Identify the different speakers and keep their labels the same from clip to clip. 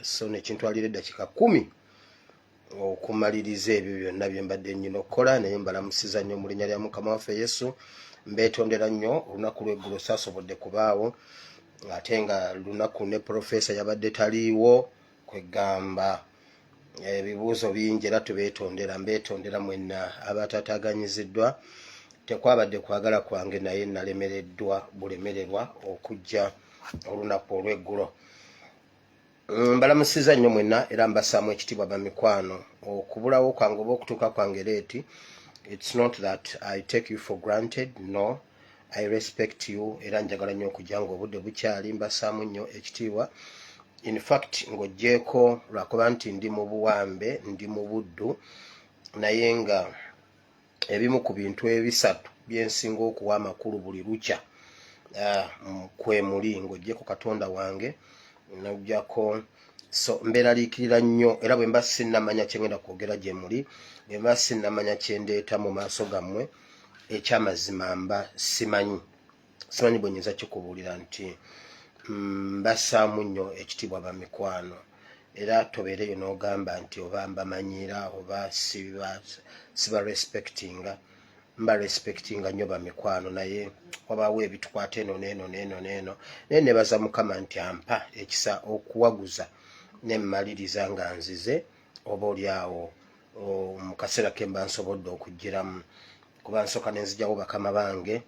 Speaker 1: So nekintwalira eddakiika 10 okumaliriza ebyo byonna bye mbadde nnyina okukola, naye mbalamusiza nnyo mu linnya lya Mukama waffe Yesu. Mbeetondera nnyo, olunaku lw'eggulo saasobodde kubaawo, ate nga lunaku ne profesa yabadde taliiwo. Kwegamba ebibuuzo bingi, era tubeetondera, mbeetondera mwenna abatataganyiziddwa. Tekwabadde kwagala kwange, naye nalemereddwa bulemererwa okujja olunaku olw'eggulo. Mbalamusiza nnyo mwenna era mbasaamu ekitiibwa, bamikwano. Okubulawo kwange oba okutuuka kwange late, it's not that I take you for granted. No, I respect you, era njagala nnyo okujja nga obudde bukyali. Mbasaamu nnyo ekitiibwa. In fact, ng'oggyeeko lwakuba nti ndi mu buwambe, ndi mu buddu, naye nga ebimu ku bintu ebisatu byensinga okuwa amakulu buli lukya kwe muli, ng'oggyeko Katonda wange nojjako. So mbeeraliikirira nnyo, era bwe mba sinnamanya kyengenda kwogera gye muli, bwe mba sinnamanya kyendeeta mu maaso gammwe, ekyamazima mba simanyi bwe nyinza kikubuulira nti mbassaamu nnyo ekitiibwa, bamikwano. Era tobeereyo n'ogamba nti oba mbamanyiira oba siba respectinga. Mba respectinga nnyo, bamikwano, naye wabaawo ebitukwata eno neeno neeno neeno. Naye nebaza Mukama nti ampa ekisa okuwaguza nemmaliriza nga nzize, oba oli awo mu kaseera ke mba nsobodde okugiramu, kuba nsooka nenzigyawo bakama bange,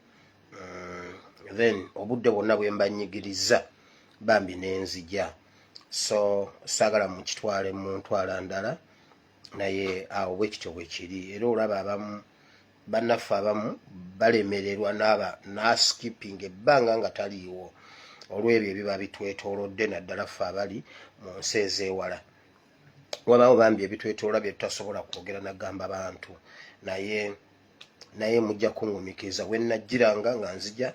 Speaker 1: then obudde bwonna bwe mba nnyigiriza bambi nenzija. So saagala mukitwale mu ntwala ndala, naye awo bwe kityo bwe kiri. Era olaba abamu, bannaffe abamu balemererwa n'aba n'askipping ebbanga nga taliiwo olw'ebyo ebiba bitwetoolodde, naddala ffe abali mu nsi ez'ewala. Wabaawo bambi ebitwetoola bye tutasobola kwogera nagamba bantu, naye mujja kuŋŋumikiriza. We najjiranga nga nzija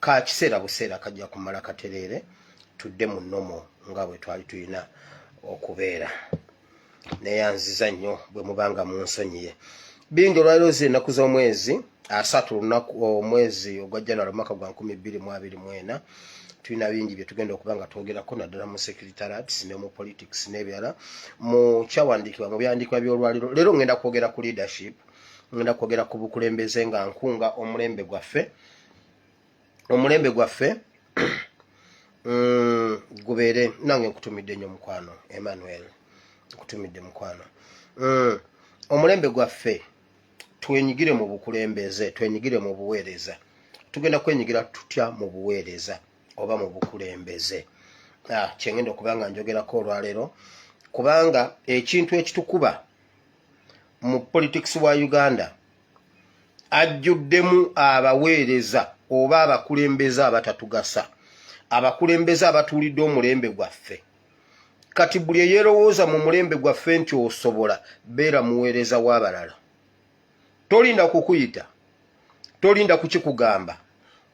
Speaker 1: ka kiseera buseera kajja kumala katereere, tudde mu nnomo nga bwe twali tulina okubeera. Neyanziza nnyo bwe mubanga munsonyiye bingi. Olwaliro zi ennaku z'omwezi 30, olunaku omwezi ogwa January, omwaka gwa 2024, tulina bingi bye tugenda okuba nga twogerako, naddala mu secretariats ne mu politics n'ebirala. Mu kyawandiikibwa, mu byandiikibwa by'olwaliro leero, ngenda kwogera ku leadership, ngenda kwogera ku bukulembeze, nga nkunga omulembe gwaffe, omulembe gwaffe gubeere nange. Nkutumidde nnyo, mukwano Emmanuel, nkutumidde, mukwano. Omulembe gwaffe twenyigire mu bukulembeze, twenyigire mu buweereza. Tugenda kwenyigira tutya mu buweereza oba mu bukulembeze? Kyengenda okuba nga njogerako olwaleero, kubanga ekintu ekitukuba mu politics wa Uganda ajjuddemu abaweereza oba abakulembeze abatatugasa, abakulembeze abatuulidde omulembe gwaffe. Kati buli eyeerowooza mu mulembe gwaffe nti osobola beera muweereza w'abalala, tolinda kukuyita, tolinda kukikugamba.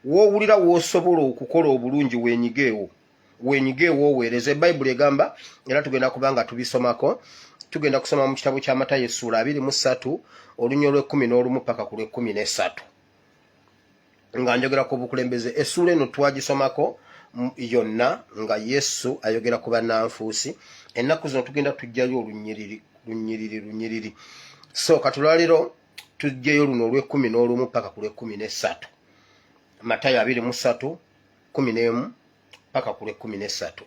Speaker 1: Woowulira w'osobola okukola obulungi, weenyigeewo, weenyigeewo oweereza. Ebayibuli egamba, era tugenda kuba nga tubisomako, tugenda kusoma mu kitabo kya Matayo essuula 23, olunya olw'11 paka ku lw'e13, nga njogera ku bukulembeze. Essuula eno twagisomako yonna nga Yesu ayogera ku bannanfuusi. Ennaku zino tugenda tujjayo olunyiriri, lunyiriri, lunyiriri. So kati olwaleero tujjeyo luno olw'11 paka ku lw'e13, Matayo 23:11 paka ku lw'e13,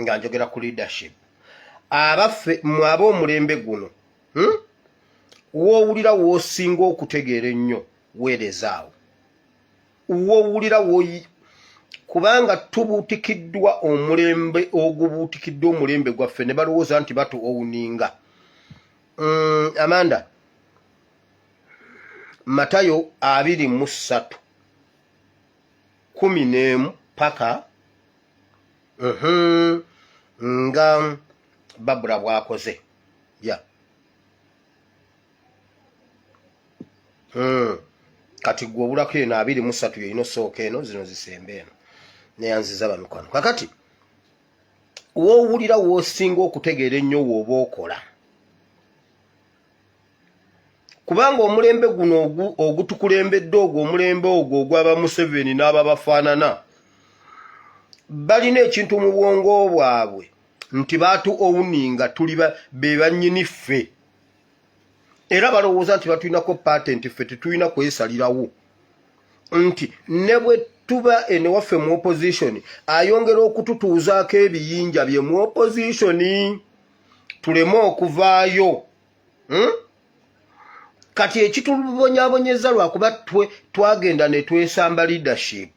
Speaker 1: nga njogera ku leadership. Abaffe mwe ab'omulembe guno, Woowulira w'osinga okutegeera ennyo, weerezaawo. Woowulira woyi, kubanga tubuutikiddwa omulembe ogubuutikiddwa omulembe gwaffe, ne balowooza nti batu owninga. Amanda, Matayo 23:11 paka nga Babula bwakoze ya. Kati gwe obulako eno 23 yolina osooka eno, zino zisembe eno. Neyanziza, bamikwano. Kakati woowulira woosinga okutegeera ennyo wooba okola, kubanga omulembe guno ogutukulembedde, ogwo omulembe ogwo ogwaba Museveni n'ababafaanana, balina ekintu mu bwongo bwabwe. Nti baatu owuninga tuli be bannyini ffe, era balowooza nti batulinako patent, ffe tetulina kwesalirawo, nti ne bwe tuba enewaffe mu opposition ayongera okututuuzaako ebiyinja bye mu opposition tuleme okuvaayo, Kati ekitubonyabonyeza lwakuba twagenda ne twesamba leadership.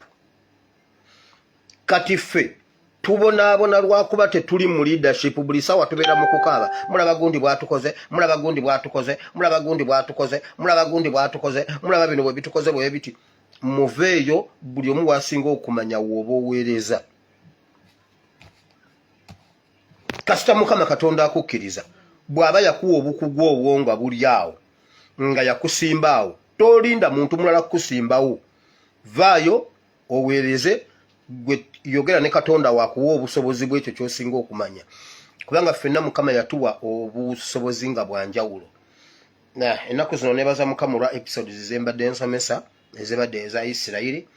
Speaker 1: Kati ffe tubonaabona lwakuba tetuli mu leadership. Buli sawa tubeera mu kukaaba, mulaba gundi bwatukoze, mulaba gundi bwatukoze, mulaba gundi bwatukoze, mulaba gundi bwatukoze, mulaba bino bwe bitukoze bwe biti. Muveeyo, buli omu wasinga okumanya wooba oweereza. Kasita Mukama Katonda akukkiriza, bw'aba yakuwa obukugu obwo nga buli awo, nga yakusimba awo, tolinda muntu mulala kukusimbawo. Vaayo oweereze. Gwe yogera ne Katonda wakuwa obusobozi bw'ekyo ky'osinga okumanya, kubanga ffenna Mukama yatuwa obusobozi nga bwanjawulo. Ennaku zino nebaza Mukama olwa episodes zembadde nsomesa ezibadde eza Isirayiri.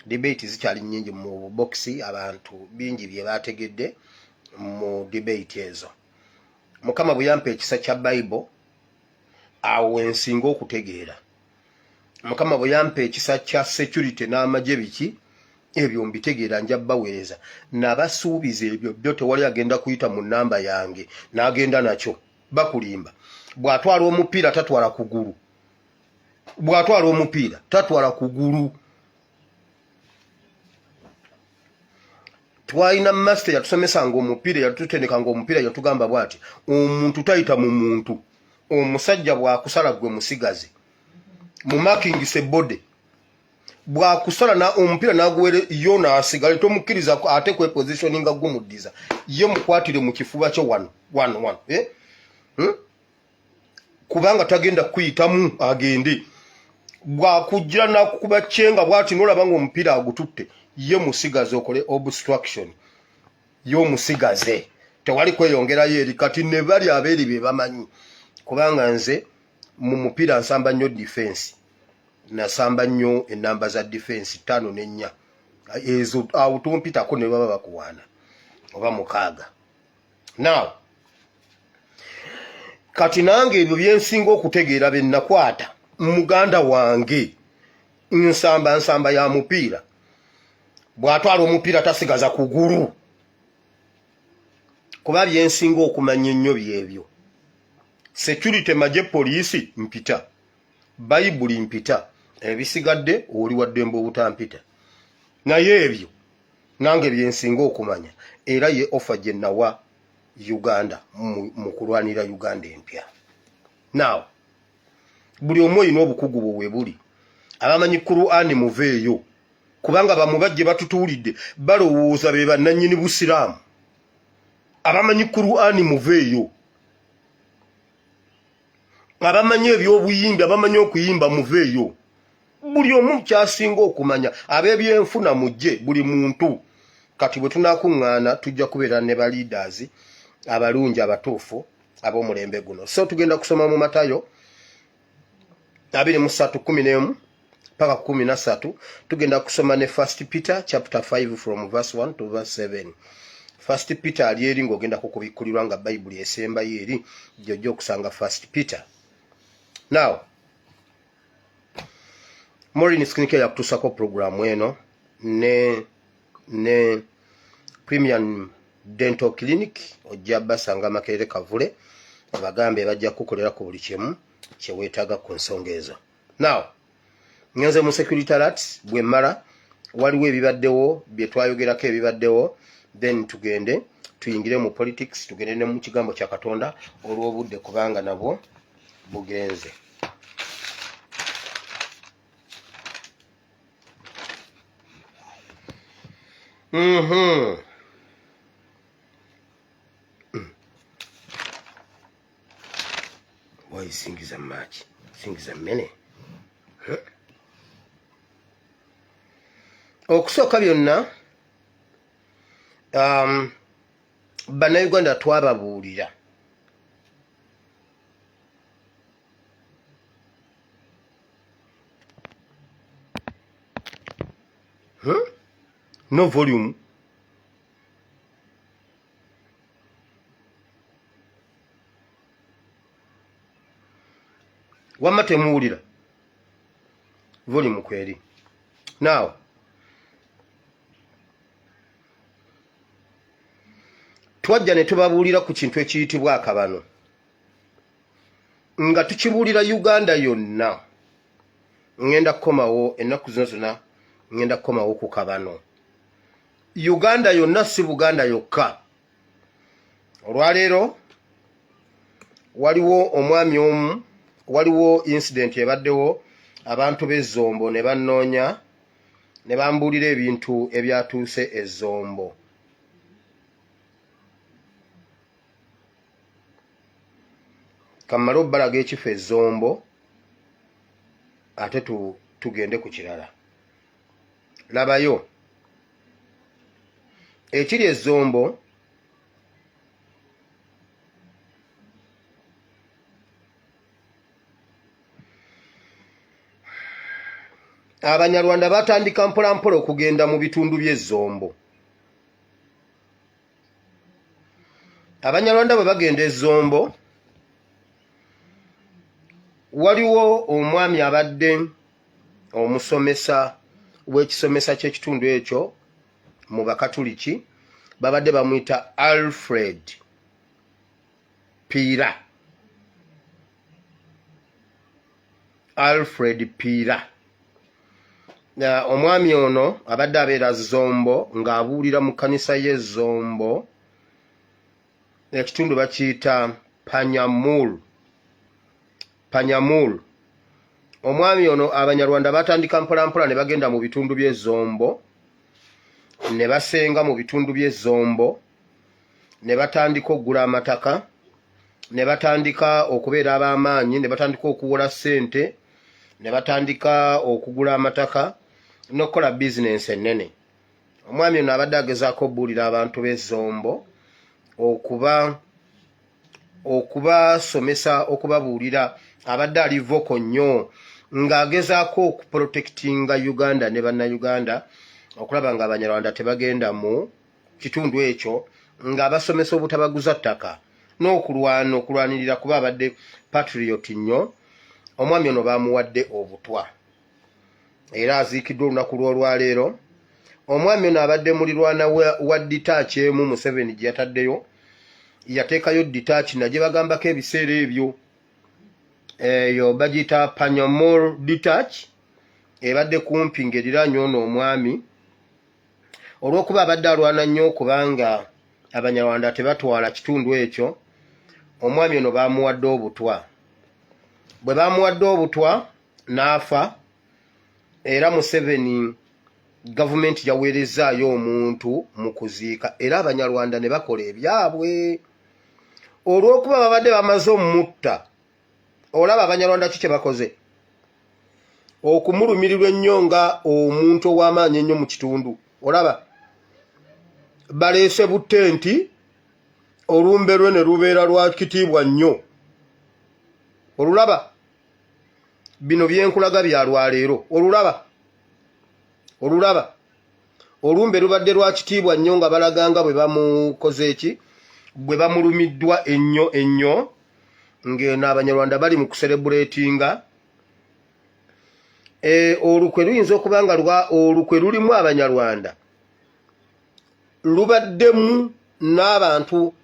Speaker 1: Debate zikyali nnyingi mu bokisi, abantu bingi bye bategedde mu debate ezo. Mukama bwe yampa ekisa kya Bible, awo wensinga okutegeera. Mukama bwe yampa ekisa kya security n'amagye, biki ebyo mbitegeera, nja baweereza. Nabasuubiza ebyo byo, tewali agenda kuyita mu namba yange n'agenda nakyo. Bakulimba. Bw'atwala omupiira tatwala kugulu, bw'atwala omupiira tatwala kugulu. Twalina master yatusomesanga omupiira, yatutendekanga omupiira, yatugamba bw'ati: omuntu tayita mu muntu. Omusajja bw'akusala, gwe musigazi mu marking sebode, bw'akusala na omupiira n'aguwere yo n'asigale, tomukkiriza ate kwepositioninga gumuddiza. Ye mukwatire mu kifuba kyo wano wano wano, eh? Kubanga tagenda kukuyitamu agende. Bwakujja nakukuba kyenga bwati, nolaba nga omupiira agututte, ye musigaze okole obstruction y'omusigaze, tewali kweyongerayo eri. Kati ne bali abeeri be bamanyi, kubanga nze mu mupiira nsamba nnyo defense, nasamba nnyo enamba za defense 5 n'ennya ezo, awo tompitako ne baba bakuwaana oba 6. Now kati nange ebyo byensinga okutegeera bye nakwata muganda wange, nsamba nsamba ya mupiira. Bw'atwala omupiira tasigaza kugulu, kuba byensinga okumanya ennyo byebyo. Security, magye, poliisi mpita, Bayibuli mpita, ebisigadde oli waddembe obutampita, naye ebyo nange byensinga okumanya. Era ye offer gye nawa Uganda mu kulwanira Uganda empya. Now buli omu olina obukugu bwe we buli. Abamanyi Kurani muveeyo, kubanga bamubajje batutuulidde balowooza be bannannyini busiraamu. Abamanyi Kurani muveeyo, abamanyi ebyobuyimbi, abamanyi okuyimba muveeyo. Buli omu kyasinga okumanya, ab'ebyenfuna mujje, buli muntu. Kati bwe tunakuŋŋaana tujja kubeera ne ba leaders abalungi abatuufu ab'omulembe guno. So tugenda kusoma mu Matayo 23:11 paka 13. Tugenda kusoma ne First Peter chapter 5 from verse 1 to verse 7. First Peter ali eri ng'ogenda kukubikkulirwa nga Bayibuli esembayo eri gyojja okusanga First Peter. Now Maureen Skincare yakutuusako programu eno ne Premium Dental Clinic. Ojja basanga Makerere Kavule, abagambe bajja kukukolera ku buli kimu kyeweetaaga ku nsonga ezo. Now ngenze mu security alerts, bwe mmala waliwo ebibaddewo bye twayogerako ebibaddewo, then tugende tuyingire mu politics, tugende ne mu kigambo kya Katonda olw'obudde, kubanga nabwo bugenze. Why singiza much? Singiza many. Huh? Okusooka byonna, bannayuganda twababuulira. Huh? No volume. Wamma temuwulira volume kweri. Now twajja ne tubabuulira ku kintu ekiyitibwa akabano nga tukibuulira Uganda yonna. Ŋŋenda kukomawo ennaku zino zonna, ŋŋenda kukomawo ku kabano Uganda yonna, si Buganda yokka. Olwaleero waliwo omwami omu, waliwo incident ebaddewo, abantu b'ezzombo ne bannoonya ne bambuulira ebintu ebyatuuse ezzombo. Kammale obbalaga ekifo ezzombo ate tugende ku kirala. Labayo ekiri ezzombo. Abanyarwanda batandika mpolampola okugenda mu bitundu by'ezzombo. Abanyarwanda bwe bagenda ezzombo, waliwo omwami abadde omusomesa w'ekisomesa ky'ekitundu ekyo mu Bakatuliki, babadde bamuyita Alfred Piira. Alfred Piira, omwami ono abadde abeera Zombo ng'abuulira mu kkanisa y'e Zombo, ekitundu bakiyita Panyamul. Panyamul. Omwami ono Abanyarwanda batandika mpolampola ne bagenda mu bitundu by'e Zombo ne basenga mu bitundu by'e Zombo ne batandika okugula amataka ne batandika okubeera ab'amaanyi ne batandika okuwola ssente ne batandika okugula amataka n'okukola bizinensi ennene. Omwami ono abadde agezaako okubuulira abantu b'ezzombo okuba okubasomesa okubabuulira, abadde ali voko nnyo ng'agezaako okuprotectinga Uganda ne Bannayuganda okulaba nga Abanyarwanda tebagenda mu kitundu ekyo, ng'abasomesa obutabaguza ttaka n'okulwana okulwanirira kuba abadde patriot nnyo. Omwami ono baamuwadde obutwa era aziikiddwa olunaku lw'olwaleero. Omwami ono abadde mulirwana wa ditaaki emu Museveni gye yataddeyo, yateekayo ditaaki nagye bagambako ebiseera ebyo, eyo bagiyita Panyamol detach, ebadde kumpi ng'eriraanye ono omwami. Olw'okuba abadde alwana nnyo kubanga Abanyarwanda tebatwala kitundu ekyo, omwami ono baamuwadde obutwa. Bwe baamuwadde obutwa n'afa, era Museveni gavumenti yaweerezzaayo omuntu mu kuziika, era Abanyarwanda ne bakola ebyabwe olw'okuba babadde bamaze omutta. Olaba Abanyarwanda ki kye bakoze okumulumirirwa ennyo nga omuntu ow'amaanyi ennyo mu kitundu. Olaba baleese butte nti olumbe lwe ne lubeera lwa kitiibwa nnyo. Olulaba bino byenkulaga bya lwaleero, olulaba olulaba olumbe lubadde lwa kitiibwa nnyo nga balaganga bwe bamukoze eki, bwe bamulumiddwa ennyo ennyo, ng'eno Abanyarwanda bali mu kuserebuletinga. E, olukwe luyinza okuba nga lwa olukwe lulimu Abanyarwanda, lubaddemu n'abantu,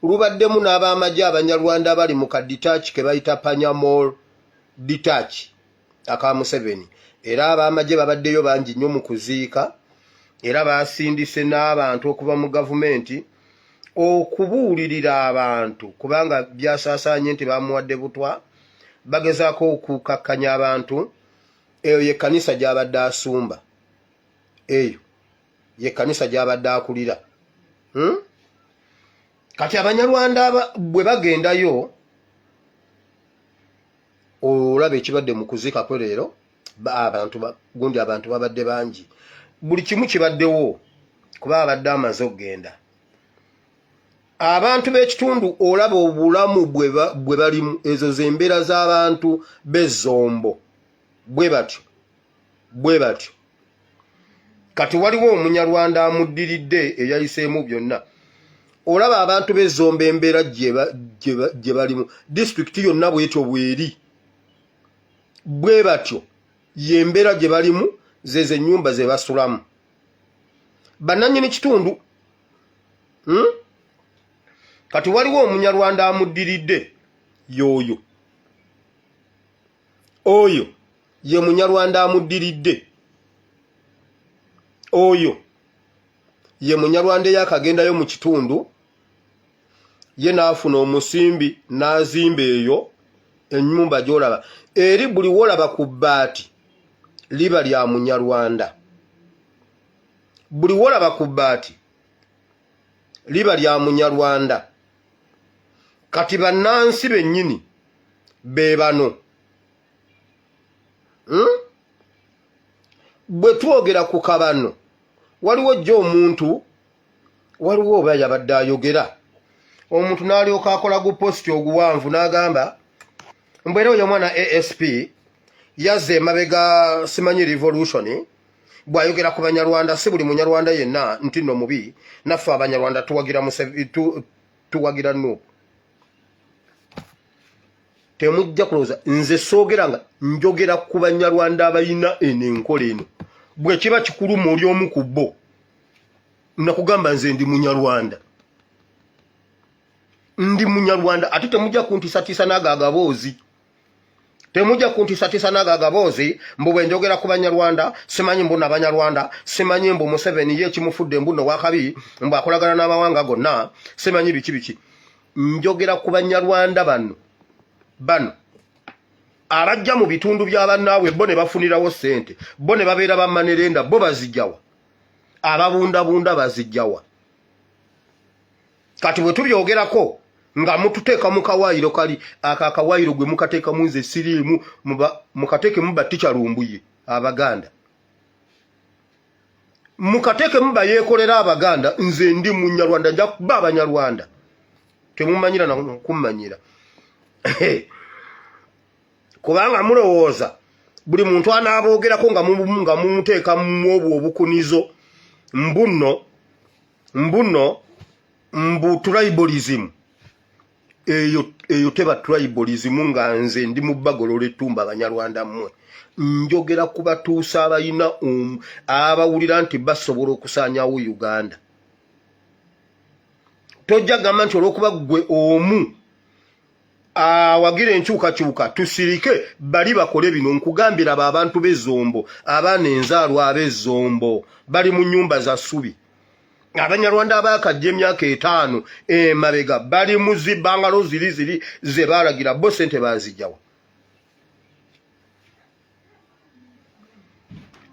Speaker 1: lubaddemu n'abamagye Abanyarwanda abali mu kaditaaki ke bayita Panyamol detach aka Museveni, era abamagye babaddeyo bangi nnyo mu kuziika, era basindise n'abantu okuva mu gavumenti okubuulirira abantu kubanga byasaasaanye nti bamuwadde butwa, bagezaako okukakkanya abantu. Eyo ye kkanisa gy'abadde asumba, eyo ye kkanisa gy'abadde akulira. Kati Abanyarwanda bwe bagendayo, olaba ekibadde mu kuziika kwe leero, abantu gundi abantu babadde bangi, buli kimu kibaddewo kuba abadde amaze okugenda. Abantu b'ekitundu olaba obulamu bwe balimu, ezo zembeera z'abantu b'ezzombo bwe batyo bwe batyo. Kati waliwo Omunyarwanda amuddiridde eyayiseemu byonna. Olaba abantu b'ezzombo embeera gye balimu, disitulikiti yonna bwetyo bweri. Bwe batyo y'embeera gye balimu, zezo ennyumba ze basulamu bannannyini kitundu. Kati waliwo Omunyarwanda amuddiridde, y'oyo. Oyo ye Munyarwanda amuddiridde. Oyo ye Munyarwanda eyakagendayo mu kitundu, ye n'afuna omusimbi n'azimba eyo ennyumba gy'olaba eri. Buli wolaba ku bbaati liba lya Munyarwanda. Buli wolaba ku bbaati liba lya Munyarwanda. Kati bannansi bennyini be bano. Bwe twogera ku kabano, waliwo jjo omuntu, waliwo oba yabadde ayogera, omuntu n'alyoka akola gu post oguwanvu n'agamba mbu era oyo omwana ASP yazza emabega simanyi revolution. Bw'ayogera ku Banyarwanda, si buli Munyarwanda yenna nti nno mubi, naffe Abanyarwanda tuwagira tuwagira NUP. Temujja kulowooza nze soogera nga njogera ku Banyarwanda abalina eno enkola eno. Bwe kiba kikuluma, oli omu ku bo. Nakugamba nze ndi Munyarwanda, ndi Munyarwanda. Ate temujja kuntiisatiisa n'ago agaboozi, temujja kuntiisatiisa n'ago agaboozi mbu bwe njogera ku Banyarwanda, simanyi mbu nabanyarwanda, simanyi mbu Museveni ye ekimufudde mbu nowakabi, mbu akolagana n'amawanga gonna, simanyi biki biki. Njogera ku Banyarwanda bano bano abajja mu bitundu bya bannaabwe, bo ne bafunirawo ssente, bo ne babeera ba money lender. Bo bazijjawa? Ababundabunda bazijjawa? Kati bwe tubyogerako nga mututeeka mu kawaayiro kali ako, akawaayiro gwe mukateekamu, nze siriimu. Mukateekemu batica Lumbuye Abaganda, mukateekemu bayeekolera Abaganda. Nze ndi Munyarwanda, nja kuba Abanyarwanda temumanyira nakummanyira, kubanga mulowooza buli muntu anaabogerako nga mumuteeka mu obwo obukunizo mbuno mbuno mbu tribalism. Eyo eyo teba tribalism. Nga nze ndi mu bagolola ettumba Abanyarwanda mmwe, njogera ku batuusa abalina abawulira nti basobola okusaanyawo Uganda. Tojja gamba nti olw'okuba ggwe omu awagira enkyukakyuka tusirike bali bakole bino. Nkugambira abo abantu b'Ezombo, abaana enzaalwa ab'Ezombo bali mu nnyumba za ssubi. Abanyarwanda abaakajja emyaka 50 emabega bali mu zibangalo ziri ziri ze baalagira. Bo sente bazijjawa?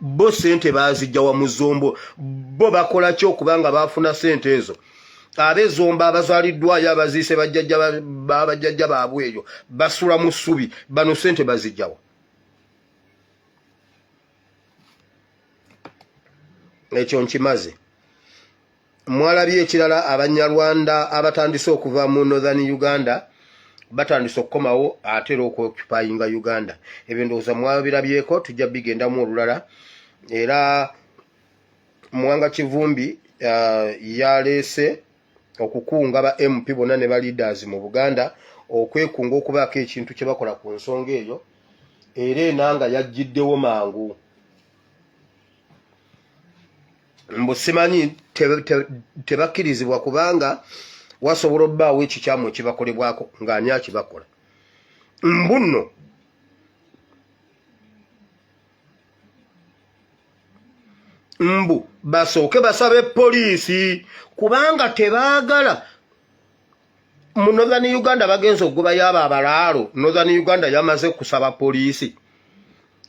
Speaker 1: Bo sente bazijjawa mu Zombo? Bo bakola ki okubanga bafuna sente ezo? Ab'Ezombo abazaaliddwayo, abaziise bajjajja baabwe eyo, basula mu ssubi. Bano sente bazijjawa? Ekyo nkimaze. Mwalabye ekirala, Abanyarwanda abatandise okuva mu Northern Uganda batandise okukomawo ate era okwoccupyinga Uganda. Ebyo ndowooza mwabirabyeko, tujja bigendamu olulala. Era Muwanga Kivumbi yaleese okukunga ba MP bonna ne ba leaders mu Buganda okwekunga okubaako ekintu kye bakola ku nsonga eyo. Era enanga yajjiddewo mangu mbu simanyi tebakkirizibwa kubanga wasobola obbaawo ekikyamu ekibakolebwako. Ng'ani akibakola? Mbu nno mbu basooke basabe poliisi kubanga tebaagala mu Northern Uganda bagenza okugobayo abo abalaalo. Northern Uganda yamaze kusaba poliisi.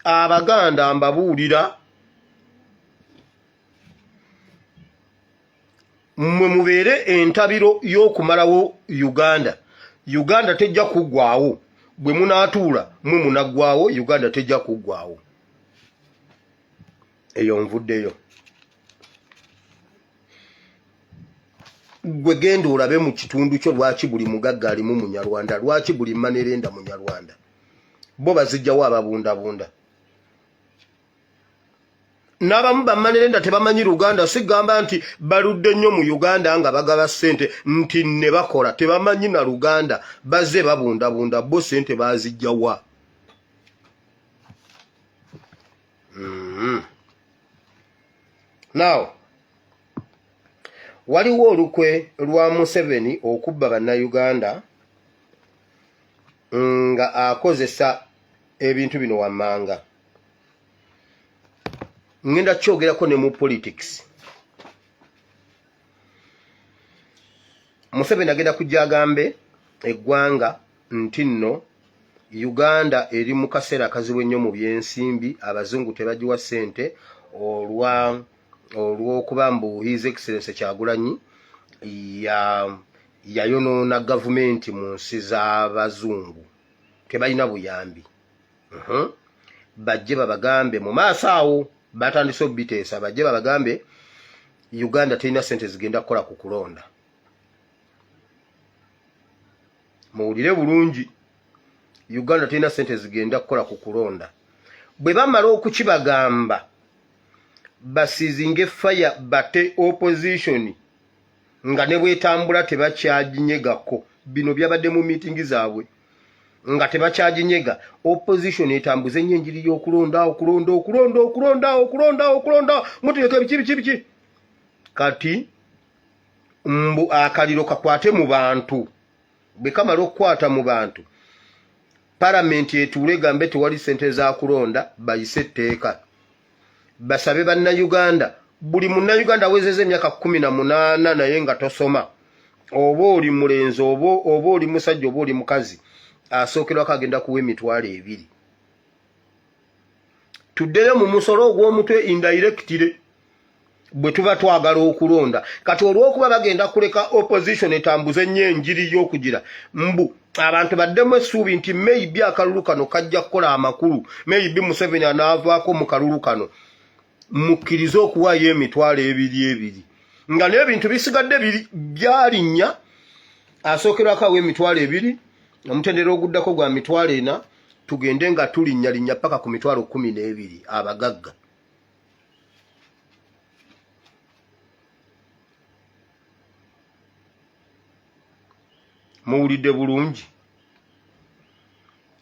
Speaker 1: Abaganda mbabuulira, mmwe mubeere entabiro y'okumalawo Uganda. Uganda tejja kuggwawo. Bwe munaatuula mwe munaggwawo. Uganda tejja kuggwawo. Eyo nvuddeyo. Gwe genda olabe mu kitundu kyo, lwaki buli mugagga alimu Munyarwanda? Lwaki buli money lender Munyarwanda? Bo bazijjawo ababundabunda? N'abamu ba money lender tebamanyi Luganda. Sigamba nti baludde nnyo mu Uganda nga bagaba ssente nti ne bakola, tebamanyi na Luganda, bazze babundabunda. Bo ssente bazijjawa? Now waliwo olukwe lwa Museveni okubba bannayuganda nga akozesa ebintu bino wammanga. Ngenda kyogerako ne mu politics. Museveni agenda kujja agambe eggwanga nti nno Uganda eri mu kaseera akazibu ennyo mu byensimbi, abazungu tebagiwa ssente olwa olw'okuba mbu His Excellency Kyagulanyi ya yayonoona gavumenti mu nsi z'abazungu, tebalina buyambi. Bajje babagambe mu maaso awo batandise obiteesa, bajje babagambe Uganda terina ssente zigenda kukola ku kulonda. Muwulire bulungi, Uganda terina ssente zigenda kukola ku kulonda. Bwe bamala okukibagamba basiizinge fire bate opposition nga ne bwetambula tebakyaginyegako. Bino byabadde mu miitingi zaabwe nga tebakyaginyega. Opposition etambuze nnyo enjiri y'okulonda, okulonda, okulonda, okulonda, okulonda, okulonda, mutegeka biki biki biki. Kati mbu akaliro kakwate mu bantu. Bwe kamala okukwata mu bantu, palamenti etuule egambe tewali ssente za kulonda, bayise etteeka basabe bannayuganda, buli munnayuganda awezeza emyaka 18 naye nga tosoma, oba oli mulenzi oba oli musajja oba oli mukazi, asookerwako agenda kuwa 20,000. Tuddeyo mu musolo ogw'omutwe indirectly bwe tuba twagala okulonda. Kati olw'okuba bagenda kuleka opposition etambuze nnyo enjiri y'okugira mbu abantu baddemu essuubi nti maybe akalulu kano kajja kukola amakulu, maybe Museveni anaavaako mu kalulu kano, mukkirize okuwaayo 20,000 nga n'ebintu bisigadde byalinnya. Asookerwako awo 20,000, omutendera oguddako gwa 40,000, tugende nga tulinnyalinnya paka ku 12,000 abagagga. Muwulidde bulungi?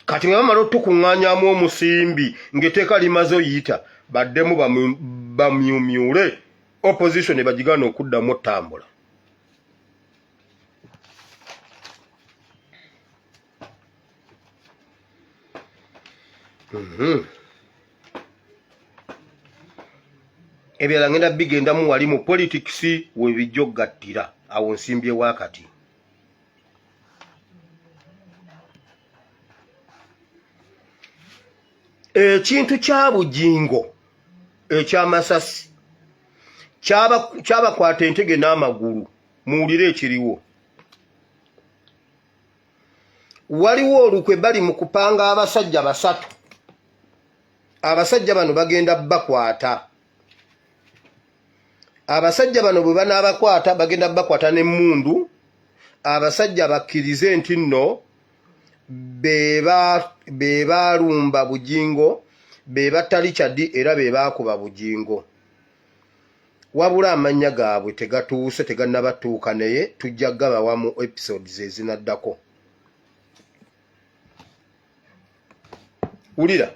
Speaker 1: Kati bwe bamala otukuŋŋaanyamu omusimbi ng'etteeka limaze oyita, baddemu bamyumyule opposition bagigaana okuddamu otambula. Ebirala ngenda bigendamu wali mu politics webijja okugattira awo nsimbye wakati. Ekintu kya Bugingo ekyamasasi kyabakwata entege n'amagulu. Muwulire ekiriwo. Waliwo olukwe bali mu kupanga abasajja basatu. Abasajja bano bagenda bakwata. Abasajja bano bwe banaabakwata bagenda bakwata n'emmundu. Abasajja bakkirize nti nno be baalumba Bugingo, be batta Richard era be baakuba Bugingo. Wabula amannya gaabwe tegatuuse, tegannabatuuka, naye tujja gabawa mu episodes ezinaddako. Wulira,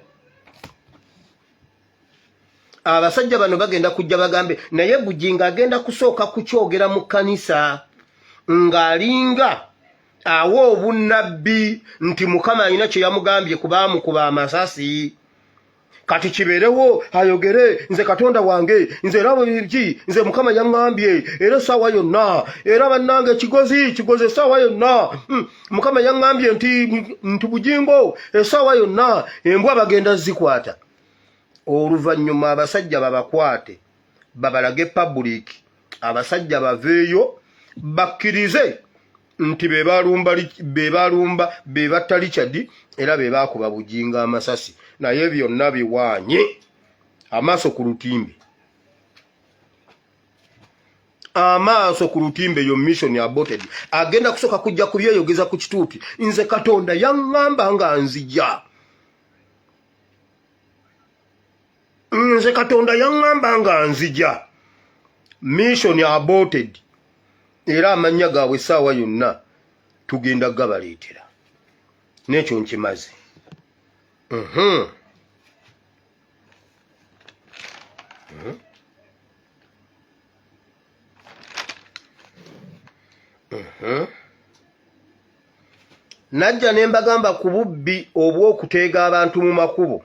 Speaker 1: abasajja bano bagenda kujja bagambe, naye Bugingo agenda kusooka kukyogera mu kkanisa ng'alinga awa obunnabbi nti Mukama alina kye yamugambye kubaamukuba amasasi. Kati kibeerewo ayogere, nze Katonda wange, nze era ki, nze Mukama yaŋŋambye era essaawa yonna, era bannange kigozi kigozi essaawa yonna, Mukama yaŋŋambye nti Bugingo essaawa yonna embwa bagenda zikwata. Oluvannyuma abasajja babakwate babalage public, abasajja baveeyo bakkirize nti be balumba, be batta Richard era be baakuba Bugingo amasasi, naye byonna biwaanye amaaso ku lutimbe, amaaso ku lutimbe. Yo mission aborted. Agenda kusooka kujja kubyeyogeza ku kituuti, nze Katonda yaŋŋamba nga nzija, nze Katonda yaŋŋamba nga nzija. Mission aborted. Era amannya gaabwe essaawa yonna tugenda gabaleetera. N'ekyo nkimaze. Najja ne mbagamba ku bubbi obw'okuteega abantu mu makubo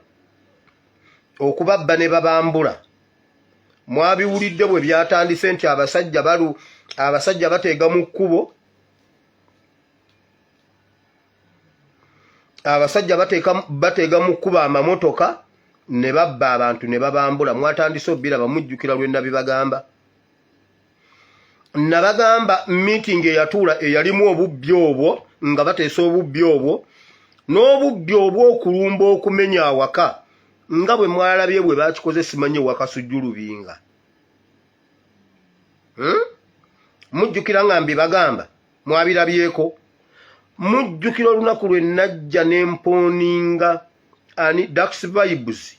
Speaker 1: okubabba ne babambula. Mwabiwulidde bwe byatandise nti abasajja balu abasajja bateega mu kkubo, abasajja bateega mu kkubo amamotoka ne babba abantu ne babambula. Mwatandise obiraba, mujjukira lwe nabibagamba. Nabagamba meeting eyatuula eyalimu obubbi obwo, nga bateesa obubbi obwo n'obubbi obw'okulumba okumenya awaka, nga bwe mwalabye bwe bakikoze simanyi ewakasujju Lubinga. Mujjukira nga mbibagamba, mwabirabyeko. Mujjukira olunaku lwe najja ne mpooninga ani Dax Vibes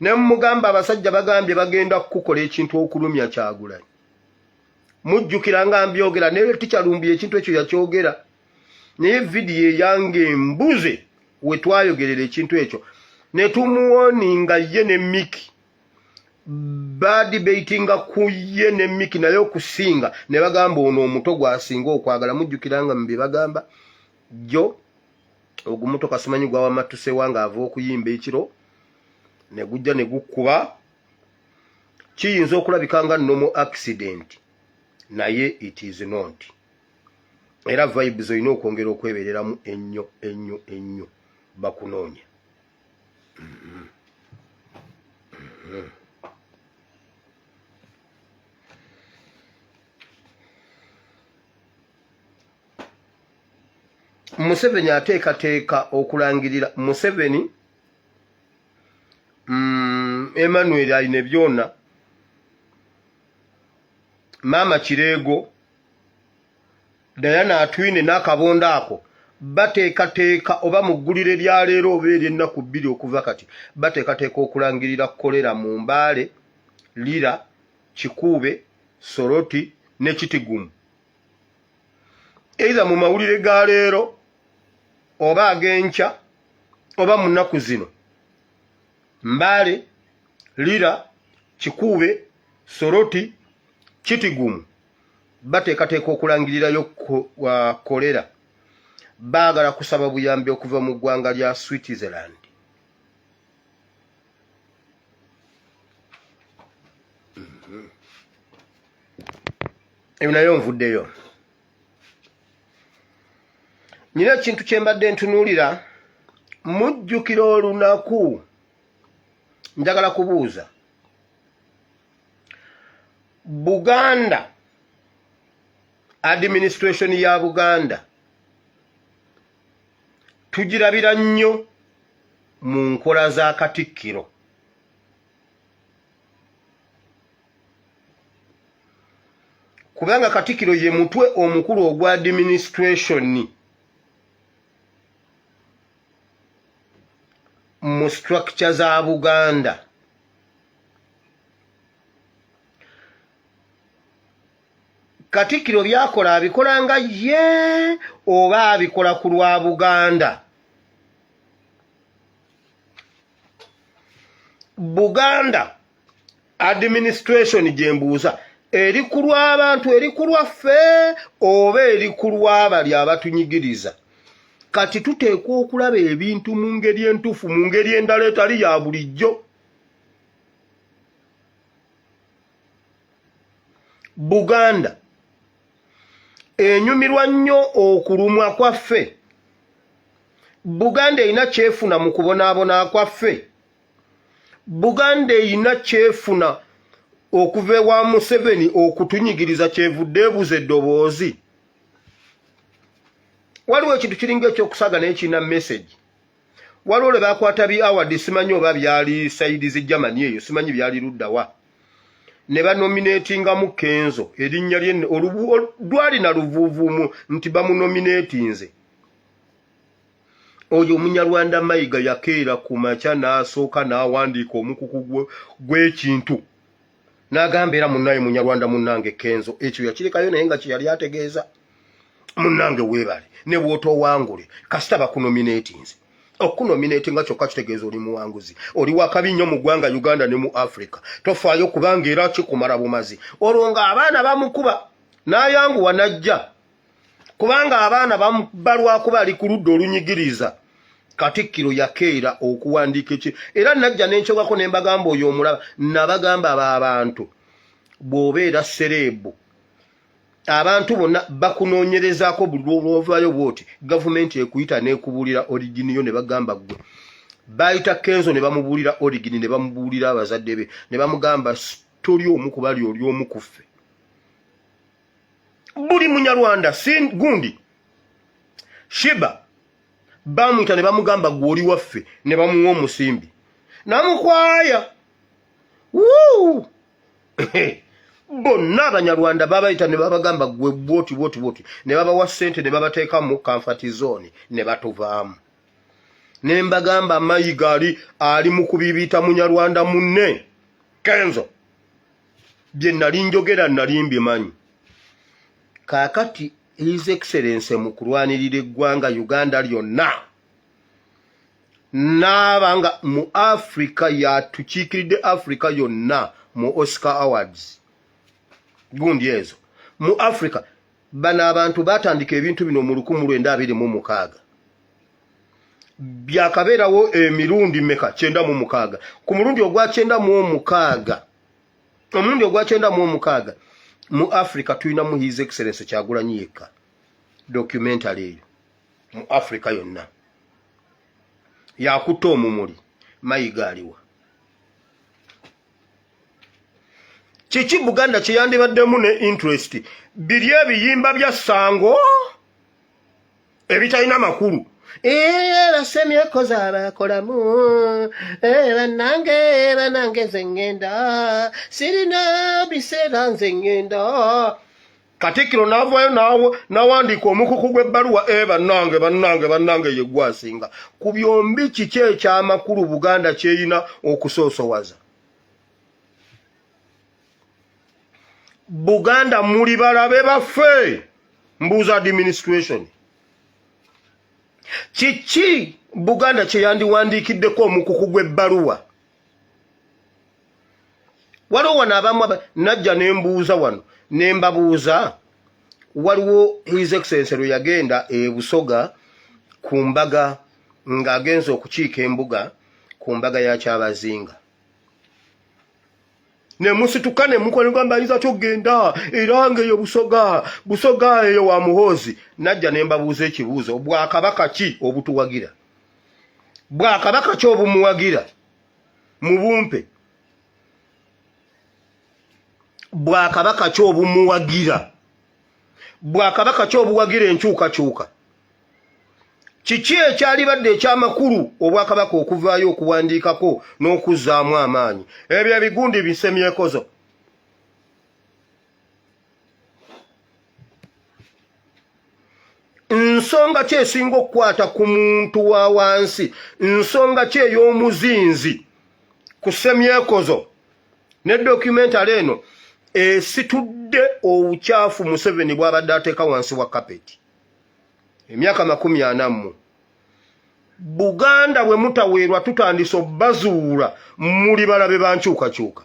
Speaker 1: ne mugamba abasajja bagambye bagenda kukukola ekintu okulumya Kyagulanyi. Mujjukira nga mbyogera ne tikyalumbi ekintu ekyo yakyogera, naye vidiyo eyange embuze we twayogerera ekintu ekyo ne tumuwoninga ye ne Miki badibatinga ku ye ne Miki, naye okusinga ne bagamba ono omuto gwasinga okwagala. Mujjukira nga mbibagamba jjo ogumotoka simanyi gwawamatusewa ng'ava okuyimba ekiro ne gujja ne gukkuba. Kiyinza okulabika nga normal accident, naye it is not. Era Vibes olina okwongera okwebereramu ennyo ennyo ennyo, bakunoonya. Museveni ateekateeka okulangirira Museveni, Emmanuel ayine byona, Maama Kireego, Diana Atwine n'akabondo ako bateekateeka oba mu ggulire lya leero oba ery'ennaku 2 okuva kati bateekateeka okulangirira kolera mu Mbaale, Lira, Kikuube, Soroti ne Kitigumu. Either mu mawulire ga leero oba ag'enkya oba mu nnaku zino, Mbaale, Lira, Kikuube, Soroti, Kitigumu bateekateeka okulangirirayo kolera. Baagala kusaba buyambi okuva mu ggwanga lya Switzerland. Ebyo nayo nvuddeyo. Nyina ekintu kye mbadde ntunuulira. Mujjukira olunaku, njagala kubuuza Buganda administration ya Buganda tugirabira nnyo mu nkola za Katikkiro. Kubanga Katikkiro ye mutwe omukulu ogwa administration mu structure za Buganda. Katikkiro byakola abikola nga ye oba abikola ku lwa Buganda? Buganda administration gye mbuuza, eri ku lw'abantu, eri ku lwaffe oba eri ku lw'abali abatunyigiriza? Kati tuteekwa okulaba ebintu mu ngeri entuufu, mu ngeri endala etali ya bulijjo. Buganda enyumirwa nnyo okulumwa kwaffe. Buganda erina kyefuna mu kubonaabona kwaffe. Buganda erina kyefuna okuva ewa Museveni okutunyigiriza, kyevudde ebuza eddoboozi. Waliwo ekintu kiringa ekyokusaaga naye kirina message. Waliwo lwe bakwata bi award, simanyi oba byali side zi Germany eyo, simanyi byali luddawa, ne banominatingamu Kenzo, erinnya lye lwalina luvuuvuumu nti bamunominatinze. Oyo Omunyarwanda Mayiga yakeera ku makya n'asooka n'awandiika omukuku gw'ekintu n'agamba era munnaye Munyarwanda munnange Kenzo ekyo yakirekayo, naye nga kyeyali ategeeza munnange weebale ne bw'otoowangule kasita bakunominatinze. Okunominatinga kyokka kitegeeza oli muwanguzi, oli wakabi nnyo mu ggwanga Uganda ne mu Africa. Tofaayo kubanga era kikumala bumazi. Olwo ng'abaana bamukuba n'ayanguwa n'ajja, kubanga abaana balwakuba ali ku ludda olunyigiriza. Katikkiro yakeera okuwandiika eki era najja nenkyogako ne mbagamba oyo omulaba, nabagamba abo abantu bw'obeera sereebu abantu bonna bakunoonyerezaako. Buli lwovaayo bwoti gavumenti ekuyita n'ekubuulira origin yo, ne bagamba ggwe bayita Kenzo ne bamubuulira origin, ne bamubuulira abazadde be, ne bamugamba toli omu ku bali, oli omu ku ffe. Buli Munyarwanda si gundi Sheebah bamuyita ne bamugamba gwe oli waffe, ne bamuwa omusimbi namukwaya. Wuu! Bonna Abanyarwanda babayita ne babagamba gwe bwoti bwoti bwoti, ne babawa ssente ne babateeka mu comfort zone ne batuvaamu. Ne mbagamba Mayiga ali mu kubibiita Munyarwanda munne Kenzo. Bye nali njogera nali mbimanyi. Kaakati His Excellence mu kulwanirira eggwanga Uganda lyonna naaba nga mu Africa yatukiikiridde Africa yonna mu Oscar Awards gundi ezo mu Africa. Bano abantu batandika ebintu bino mu 1926, byakabeerawo emirundi meka? 96. Ku mulundi ogwa 96, omulundi ogwa 96 mu Africa tulinamu His Excellence Kyagulanyi yekka. Documentary eyo mu Africa yonna yakutta omumuli. Mayiga aliwa? Kiki Buganda kyeyandibaddemu ne interest? Biri ebiyimba bya ssango ebitalina makulu. Basemyekoza abakolamu bannange, bannange, nze ŋŋenda, sirina biseera, nze ŋŋenda. Katikkiro n'avaayo n'awandiika omukuku gw'ebbaluwa. E bannange, bannange, bannange, ye gwasinga ku byombi. Kiki ekyamakulu Buganda kyeyina okusoosowaza? Buganda muli balabe baffe? Mbuuza administration, kiki Buganda kyeyandiwandiikiddeko omukuku gw'ebbaluwa? Waliwo wano abamu najja nembuuza wano, nembabuuza, waliwo His Excellence lwe yagenda e Busoga ku mbaga, ng'agenza okukiika embuga ku mbaga ya Kyabazinga, nemusituka nemukola ayinza kyogenda era nga eyo Busoga, Busoga eyo wa Muhoozi. Najja nembabuuza ekibuuzo, bwakabaka ki obutuwagira? Bwakabaka ki obumuwagira? Mubumpe. Bwakabaka ki obumuwagira? Bwakabaka ki obuwagira enkyukakyuka? Kiki ekyalibadde ekyamakulu obwakabaka okuvaayo okuwandiikako n'okuzzaamu amaanyi ebyo ebigundi bisemyekozo? Nsonga ki esinga okukwata ku muntu wa wansi? Nsonga ki ey'omuzinzi ku semyekozo ne documentary eno esitudde obukyafu Museveni bw'abadde ateeka wansi wa kapeti emyaka 40 mu Buganda? Bwe mutaweerwa tutandise obbazuula, muli balabe bankyukakyuka,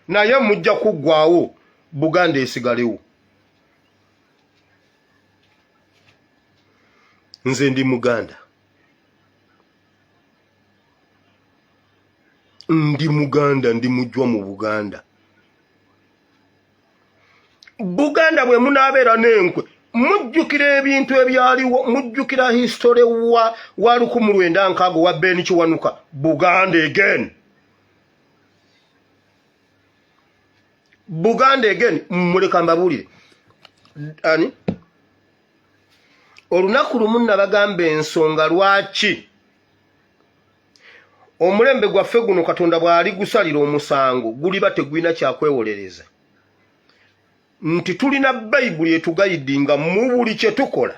Speaker 1: naye mujja kuggwawo, Buganda esigalewo. Nze ndi Muganda, ndi Muganda, ndi mujwa mu Buganda. Buganda bwe munaabeera n'enkwe, mujjukira ebintu ebyaliwo, mujjukira history wa 1960 wa Ben Kiwanuka. Buganda again, Buganda again. Muleka mbabuulire ani olunaku lumu nabagamba ensonga lwaki omulembe gwaffe guno Katonda bw'ali gusalira omusango guliba tegulina kyakwewolereza, nti tulina Bayibuli etuguidinga mu buli kye tukola.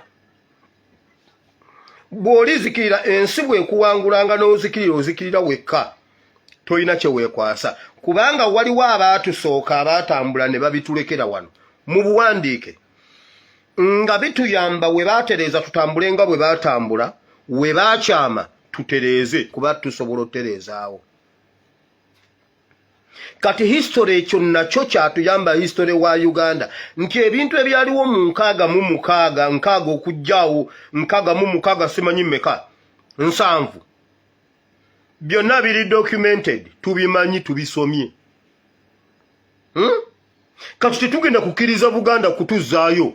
Speaker 1: Bw'olizikirira, ensi bw'ekuwangulanga n'ozikirira, ozikirira wekka, tolina kye weekwasa, kubanga waliwo abaatusooka abaatambula ne babitulekera wano mu buwandiike nga bituyamba. We baatereeza tutambule nga bwe baatambula, we baakyama. Tutereeze, kuba tusobola otereezaawo. Kati history ekyo nakyo kyatuyamba, history wa Uganda, nti ebintu ebyaliwo mu 66, 60 okujjaawo 66, simanyi mmeka, 70, byonna biri documented, tubimanyi, tubisomye, Kati tetugenda kukkiriza Buganda kutuzaayo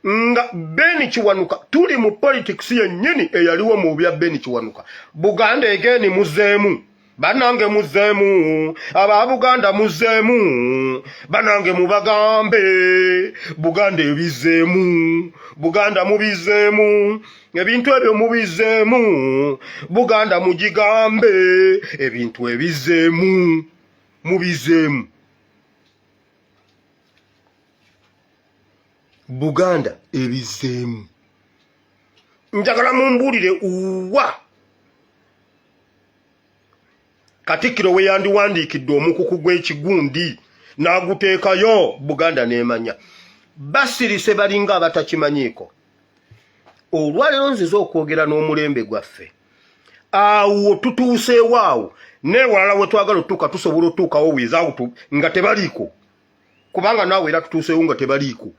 Speaker 1: nga Ben Kiwanuka. Tuli mu politics yennyini eyaliwo mu bya Ben Kiwanuka. Buganda egeni muzeemu, banange, muzeemu aba Buganda, muzeemu banange, mubagambe Buganda ebizeemu, Buganda mubizeemu ebintu ebyo, mubizeemu Buganda, mugigambe ebintu ebizeemu, mubizeemu Buganda ebizeemu. Njagala mumbuulire uwa Katikkiro we yandiwandiikidde omukuku gw'ekigundi n'aguteekayo, Buganda n'emanya. Basirise, balinga abatakimanyiiko. Olwaleero nzize okwogera n'omulembe gwaffe. Awo tutuuseewo, awo neewalala we twagala otutuuka tusobola otutuukawo without nga tebaliiko, kubanga naawe era tutuuseewo nga tebaliiko.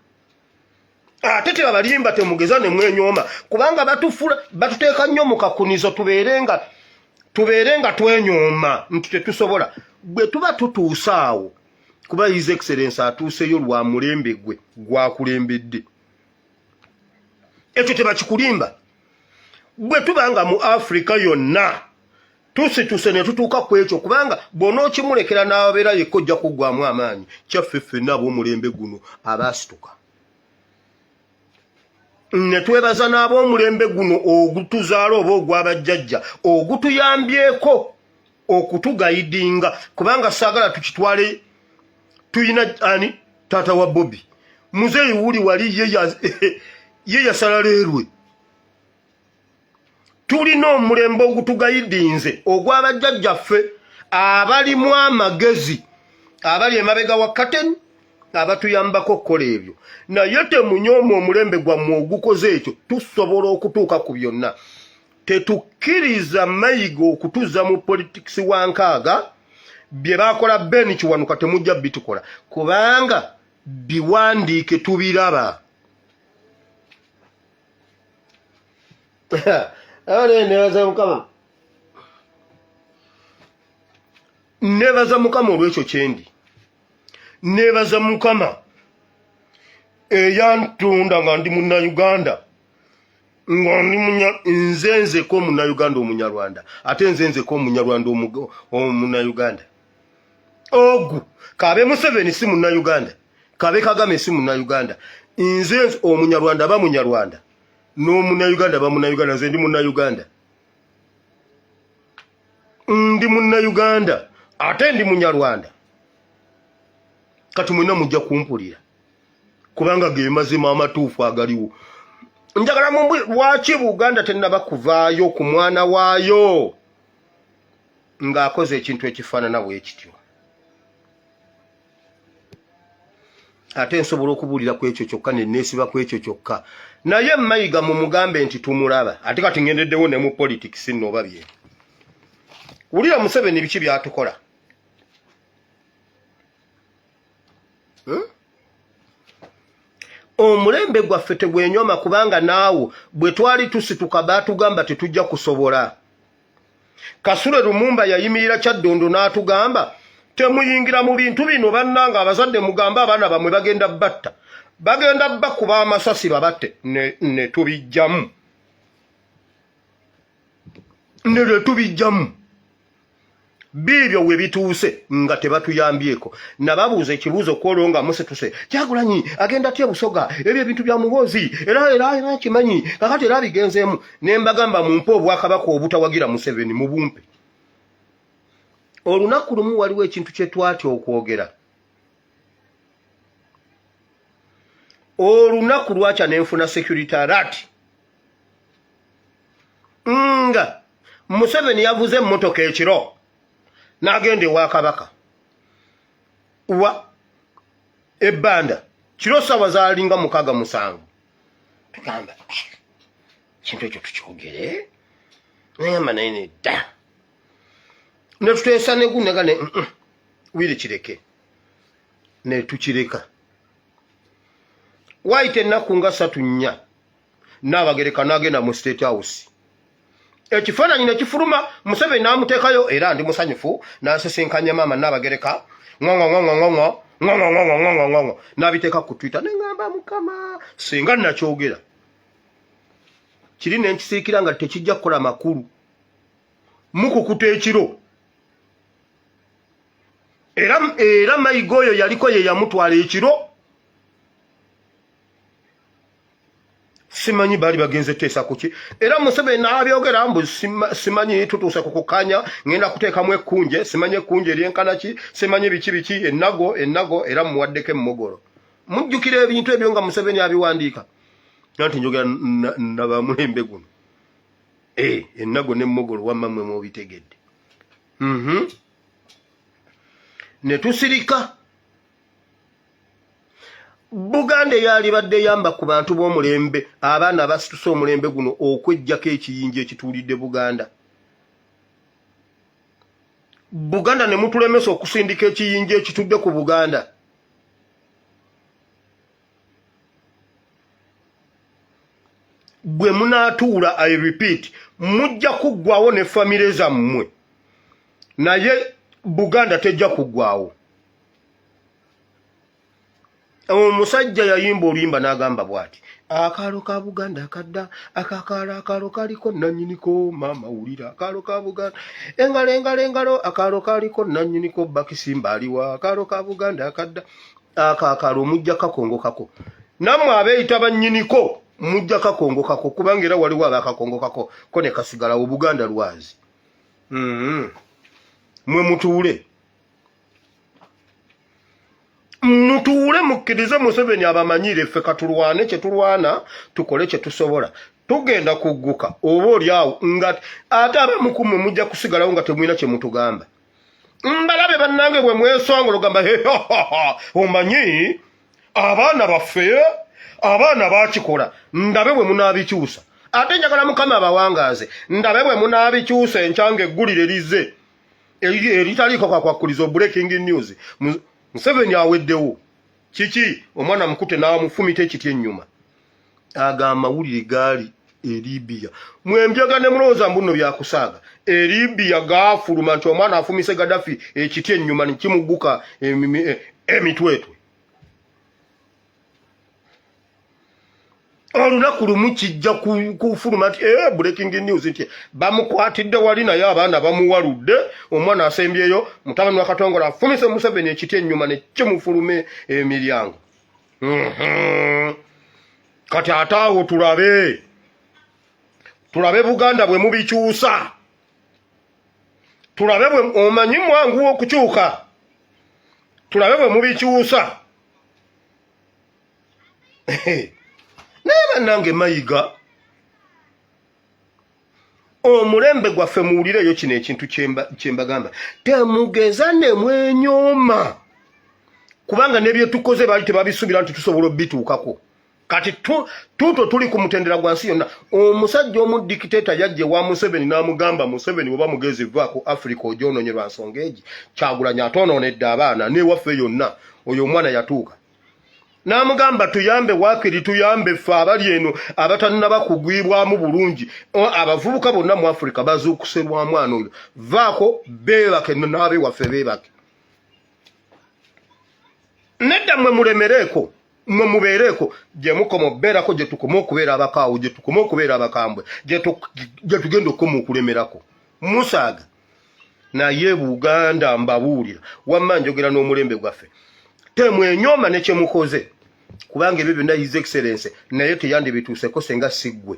Speaker 1: Ate tebabalimba, temugeza ne mwenyooma, kubanga batufula, batuteeka nnyo mu kakunizo, tubeere nga twenyooma nti tetusobola. Bwe tuba tutuuse awo, kuba His Excellence atuuseyo lwa mulembe gwe gwakulembedde, ekyo tebakikulimba. Bwe tuba nga mu Afrika yonna tusituse ne tutuuka ku ekyo, kubanga bw'onookimulekera n'abeera yekka, ojja kuggwamu amaanyi. Kyaffe ffenna ab'omulembe guno abaasituka ne twebaza n'ab'omulembe guno ogutuzaala oba ogw'abajjajja ogutuyambyeko okutuguidinga, kubanga saagala tukitwale. Tuyina ani? Taata wa Bobi, Muzeeyi wuli wali ye yasala leerwe. Tulina omulembe ogutuguidinze ogw'abajjajjaffe abalimu amagezi, abali emabega wa curtain, abatuyambako okukola ebyo. Naye temunyooma omulembe gwammwe ogukoze ekyo. Tusobola okutuuka ku byonna. Tetukkiriza Mayiga okutuza mu politics wa 60. Bye bakola Ben Kiwanuka temujja bitukola, kubanga biwandiike, tubiraba. Nebaza Mukama, nebaza Mukama olwekyo kyendi. Nebaza Mukama eyantunda nga ndi Munnayuganda, nga ndi nze nzeko Omunnayuganda Omunyarwanda, ate nze nzeko Omunyarwanda Omunnayuganda. Ogu kabe Museveni si Munnayuganda, kabe Kagame si Munnayuganda, nze Omunyarwanda aba Munyarwanda n'Omunnayuganda aba Munnayuganda. Nze ndi Munnayuganda, ndi Munnayuganda ate ndi Munyarwanda. Kati mwena mujja kumpulira, kubanga ge mazima amatuufu agaliwo. Njagala mumbu lwaki Buganda tennaba kuvaayo ku mwana waayo ng'akoze ekintu ekifaanana bwe kityo. Ate nsobola okubuulira ku ekyo kyokka, ne neesiba ku ekyo kyokka. Naye Mayiga mumugambe nti tumulaba. Ate kati ngendeddewo ne mu politics nno, oba bye wulira Museveni biki byatukola, Omulembe gwaffe tegwenyooma, kubanga naawo bwe twali tusituka baatugamba tetujja kusobola. Kasule Lumumba yayimirira Kyaddondo n'atugamba, "Temuyingira mu bintu bino bannanga, abazadde mugambe abaana bammwe, bagenda batta, bagenda bakuba amasasi babatte." Ne tubijjamu, ne tubijjamu. Biibyo we bituuse nga tebatuyambyeko. Nababuuza ekibuuzo kwolwo nga musituse, "Kyagulanyi agenda atya Busoga? Ebyo ebintu bya Muhoozi, era era era kimanyi kakati era abigenzeemu." Ne mbagamba, "Mumpe obwakabaka obutawagira Museveni, mubumpe." Olunaku lumu waliwo ekintu kye twatya okwogera. Olunaku lwakya nenfuna security alert nga Museveni yavuze emmotoka ekiro n'agenda ewa Kabaka wa ebbanda kiro, saawa zalinga 6, 7. Tugamba, "Kintu ekyo tukyogere." Nayamba naye nedda netuteesa negunaga ne wiri kireke netukireka. Waayita ennaku nga ssatu nnya, Nnaabagereka n'agenda mu State House, ekifaananyi ne kifuluma, Museveni n'amuteekayo. Era ndi musanyufu n'asisinkanya maama Nnaabagereka, ŋoŋoŋoŋoŋoŋo ŋoŋoŋoŋoŋoŋoŋo, n'abiteeka ku Twitter. Ne ŋŋamba, Mukama, singa nakyogera kiri ne nkisiikira nga tekijja kukola makulu mukukuta ekiro. Era Mayiga oyo yaliko ye yamutwala ekiro, simanyi baali bagenze teesa kuki. Era Museveni n'abyogera mbu simanyi tutuuse ku kukkanya, ngenda kuteekamu ekkunje, simanyi ekkunje eryenkana ki, simanyi biki biki, ennago ennago, era muwaddeko emmogolo. Mujjukira ebintu ebyo nga Museveni abiwandiika nanti njogera nabamulembe guno. Eh, ennago n'emmogolo wamma mmwe mubitegedde. Ne tusirika. Buganda eyalibadde eyamba ku bantu b'omulembe, abaana abasituse omulembe guno okwejjako ekiyinja ekituulidde Buganda, Buganda ne mutulemesa okusindika ekiyinja ekitudde ku Buganda. Bwe munaatuula, I repeat, mujja kuggwawo ne famire zammwe, naye Buganda tejja kuggwawo. Omusajja yayimba oluyimba n'agamba bw'ati: akaalo ka Buganda akadda akakaalo, akaalo kaliko nannyiniko, maama wulira, akaalo ka Buganda, engalo engalo engalo, akaalo kaliko nannyiniko, bakisimba aliwa, akaalo ka Buganda akadda akakaalo, mujja kakongokako nammwe abeeyita bannyiniko, mujja kakongokako, kubanga era waliwo abakakongokako ko ne kasigalawo. Buganda lwazi. Mwe mutuule, mutuule, mukkirize Museveni abamanyire. Ffe katulwane kyetulwana, tukole kyetusobola. Tugenda kugguka oba oli awo nga ate abamu ku mmwe mujja kusigalawo nga temulina kye mutugamba. Mbalabe bannange bwe mwesongola ogamba, omanyi abaana baffe, abaana bakikola. Ndabe bwe munaabikyusa. Ate njagala Mukama abawangaaze, ndabe bwe munaabikyusa. Enkyanga eggulire lize eritaliiko kwakwakuliza, breaking news, Museveni aweddewo. Kiki? Omwana mukute n'amufumita ekiti ennyuma. Ago amawulire gaali e Libya. Mwembyaga ne mulowooza mbu nno byakusaaga. E Libya gaafuluma nti omwana afumise Gaddafi ekiti ennyuma ne kimugguka emitwetwe. Olunaku lumu kijja kufuluma nti breaking news nti bamukwatidde wali, naye abaana bamuwaludde. Omwana asembyeyo, mutabani wa Katongole, afumise Museveni ekiti ennyuma ne kimufulume emiryango. Kati ate awo tulabe, tulabe Buganda bwe mubikyusa, tulabe bwe omanyi mwangu okukyuka, tulabe bwe mubikyusa. Naye bannange, Mayiga, omulembe gwaffe, muwulireeyo kino ekintu kyembagamba: temugeza ne mwenyooma, kubanga nebyetukoze baali tebabisuubira nti tusobola obituukako. Kati tuto tuli ku mutendera gwa nsi yonna. Omusajja omu dictator yajja ewa Museveni n'amugamba, Museveni, bweba mugezi vaako Africa ogyonoonye lwa nsonga egi. Kyagulanyi atoonoonedde abaana n'ewaffe yonna. Oyo omwana yatuuka n'amugamba, tuyambe, waakiri tuyambe ffe abali eno abatannaba kugwibwamu bulungi. Abavubuka bonna mu Africa bazuukuse lwa mwana oyo. Vaako beebake n'abewaffe beebake. Nedda, mmwe mulemereeko, mmwe mubeereeko gye mukoma obeerako, gye tukoma okubeera abakaawu, gye tukoma okubeera abakambwe, gye tugenda okukoma okulemerako. Musaaga, naye Buganda mbabuulira, wamma njogera n'omulembe gwaffe, temwenyooma ne kyemukoze, kubanga ebyo byonna His Excellence naye teyandibituuseko senga si ggwe,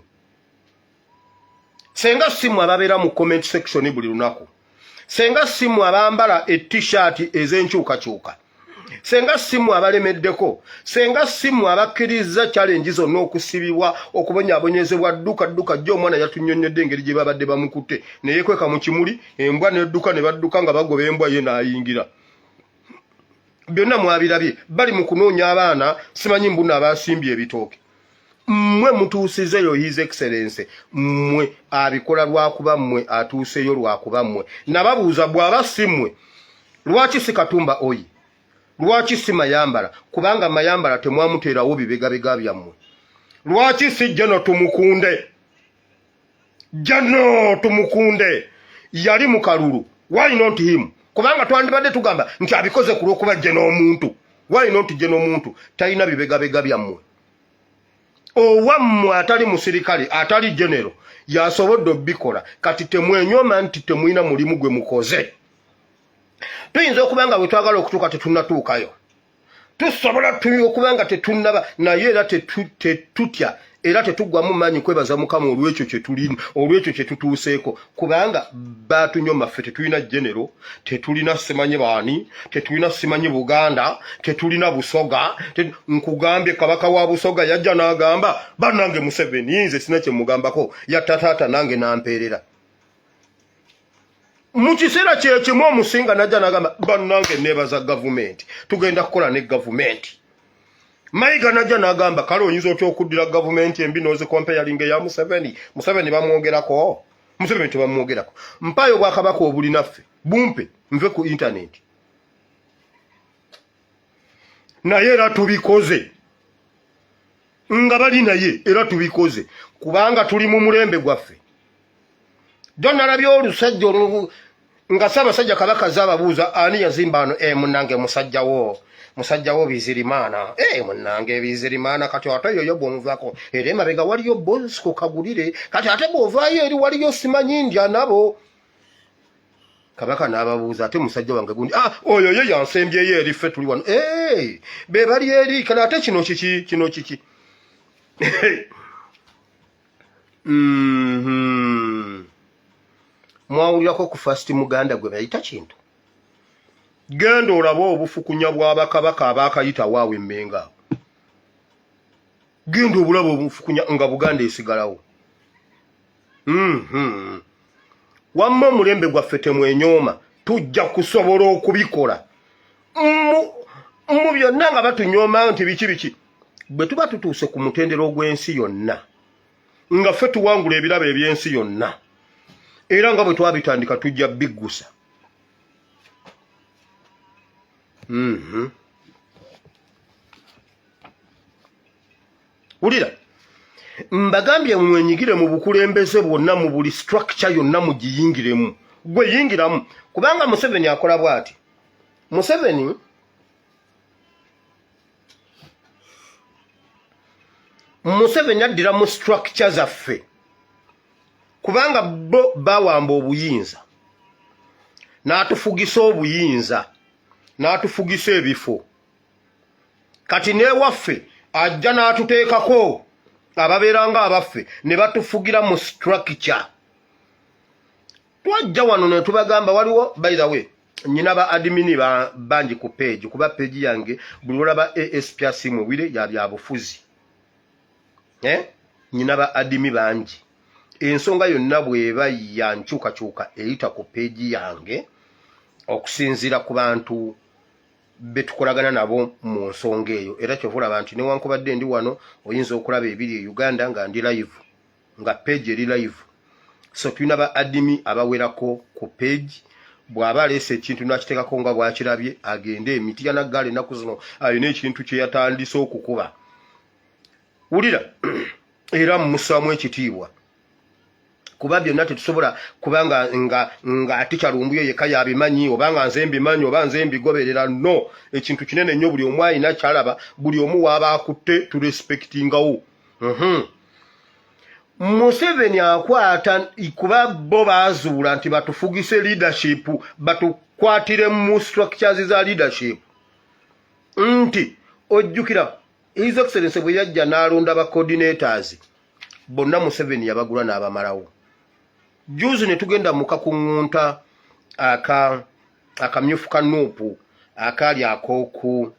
Speaker 1: senga si mmwe ababeera mu comment section buli lunaku, senga si mmwe abambala e T-shirt ez'enkyukakyuka, senga si mmwe abalemeddeko, senga si mmwe abakkiriza challenge zonna, okusibibwa, okubonyaabonyezebwa, dduka dduka. Jjo omwana yatunnyonnyodde engeri gye babadde bamukutte neyekweka mu kimuli, embwa nedduka ne badduka nga bagoba embwa, ye n'ayingira. Byonna mwabirabye. Bali mu kunoonya abaana, simanyi mbuno abasimbye ebitooke. Mmwe mutuusizeyo His Excellency, mmwe abikola lwakuba mmwe atuuseyo lwakuba mmwe. Nababuuza, bw'aba si mmwe, lwaki si Katumba oyi? Lwaki si Mayambala? Kubanga Mayambala temwamuteerawo bibegabega byammwe. Lwaki si Jeno Tumukunde? Jano Tumukunde yali mu kalulu, why not him? Kubanga twandibadde tugamba nti abikoze ku lw'okuba Jeno omuntu. Why not Jeno omuntu? Talina bibegabega byammwe. Owammwe atali musirikale, atali genero, yasobodde obikola. Kati temwenyooma nti temulina mulimu gwe mukoze. Tuyinza okuba nga bwe twagala okutuuka tetunnatuukayo, tusobola okuba nga tetunnaba, naye era tetutya era tetuggwamu maanyi kwebaza Mukama olw'ekyo kye tulina, olw'ekyo kye tutuuseeko, kubanga baatunyoma. Ffe tetulina genero, tetulina simanyi baani, tetulina simanyi Buganda, tetulina Busoga. Nkugambye, kabaka wa Busoga yajja n'agamba, "Bannange, Museveni nze sina kye mugambako, yatta taata nange nampeerera." Mu kiseera kyekimu Omusinga najja n'agamba, "Bannange, neebaza gavumenti, tugenda kukola ne gavumenti." Mayiga najja n'agamba, "Kale oyinza otya okuddira gavumenti embi n'ozicomparinga eya Museveni? Museveni bamwogerako? Museveni tebamwogerako. Mpaayo obwakabaka obulinaffe, bumpe nve ku intaneti." Naye era tubikoze nga bali naye, era tubikoze kubanga tuli mu mulembe gwaffe. Jo nalabye olusajja olwo nga Ssaabasajja Kabaka zaababuuza, "Ani yazimba ano?" "E, munnange, musajjawo, musajjawo Bizirimaana. E, munnange, Bizirimaana." Kati ate yoyo bw'omuvaako, era emabega waliyo Bosco Kagulire. Kati ate bw'ovaayo eri waliyo simanyi ndya nabo. Kabaka n'ababuuza, "Ate musajja wange gundi?" "Ah, oyo ye yansembyeyo eri, ffe tuli wano." "Ee, be bali eri. Kale ate kino kiki? Kino kiki?" Mwawulirako ku first Muganda gwe bayita Kintu? Genda olabe obufukunya bw'abakabaka abaakayita waawe Emmenga awo. Genda obulaba obufukunya nga Buganda esigalawo. Wamma omulembe gwaffe temwenyooma, tujja kusobola okubikola mu byonna nga batunyooma nti biki biki. Bwe tuba tutuuse ku mutendera ogw'ensi yonna, nga ffe tuwangula ebirabo eby'ensi yonna, era nga bwe twabitandika, tujja biggusa. Wulira, mbagambye, mwenyigire mu bukulembeze bwonna, mu buli structure yonna mugiyingiremu. Gwe yingiramu, kubanga Museveni akola bw'ati. Museveni addira mu structure zaffe, kubanga bo bawamba obuyinza, n'atufugisa obuyinza, n'atufugisa ebifo. Kati n'ewaffe ajja n'atuteekako ababeera nga abaffe ne batufugira mu structure. Twajja wano ne tubagamba waliwo, by the way, nyina ba admin bangi ku page, kuba page yange buli olaba ASP Asiimwe ya byabufuzi, eh? Nyina ba admin bangi. Ensonga yonna bw'eba ya nkyukakyuka eyita ku page yange, okusinziira ku bantu betukolagana nabo mu nsonga eyo. Era kyova olaba nti newankubadde ndi wano, oyinza okulaba ebiri e Uganda nga ndi live, nga page eri live. So tulina ba admin abawerako ku page. Bw'aba aleese ekintu n'akiteekako nga bw'akirabye, agende Emityana gaala. Ennaku zino alina ekintu kye yatandise okukuba. Wulira, era mmussaamu ekitiibwa, kuba byonna tetusobola kuba nga ate Kyalumbuyo yekka yabimanyi, oba nga nze mbimanyi, oba nze mbigoberera. No, ekintu kinene nnyo, buli omu alina kyalaba, buli omu waaba akutte, turespectingawo. Museveni akwata, kuba bo baazuula nti batufugise leadership, batukwatire mu structures za leadership. Nti ojjukira His Excellence bwe yajja n'alonda ba coordinators bonna, Museveni yabagula n'abamalawo. Juzi ne tugenda mu kakuŋŋunta aka akamyufu ka NUP akaali ak'oku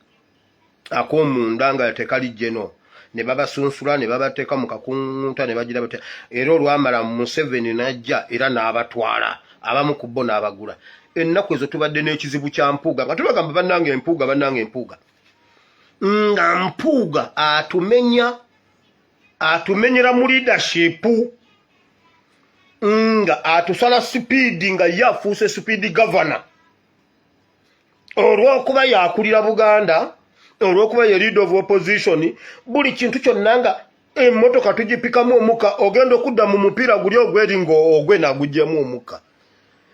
Speaker 1: ak'omunda nga tekali jeno, ne babasunsula ne babateeka mu kakuŋŋunta ne bagira batya. Era olwamala Museveni n'ajja era n'abatwala abamu ku bo n'abagula. Ennaku ezo tubadde n'ekizibu kya Mpuuga, nga tubagamba, "Bannange Empuuga, bannange Empuuga," nga Mpuuga atumenya. Atumenyera mu leadership nga atusala sipiidi, nga ye afuuse speed governor olw'okuba yakulira Buganda, olw'okuba ye leader of opposition. Buli kintu kyonna nga emmotoka tugipikamu omukka, ogenda okudda mu mupiira guli ogweri nga ogwe nagugyemu omukka,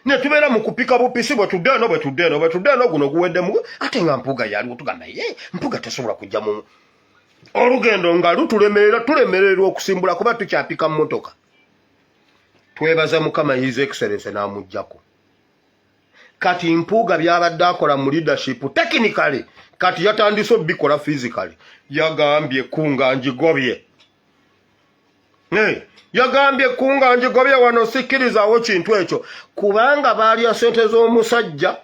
Speaker 1: ne tubeera mu kupika bupisi. Bwe tudde eno, bwe tudde eno, bwe tudde eno, guno guweddemu, ate nga Mpuuga yaliwo. Tugamba ye Mpuuga tasobola kujja mu olugendo nga lutulemerera, tulemererwa okusimbula kuba tukyapika mmotoka. Twebaza Mukama, His Excellence n'amuggyako. Kati Mpuuga byabadde akola mu leadership technically, kati yatandise obikola physically. Yagambye kunga njigobye. Hey, yagambye kunga njigobye wano, sikkirizaawo kintu ekyo, kubanga baalya sente z'omusajja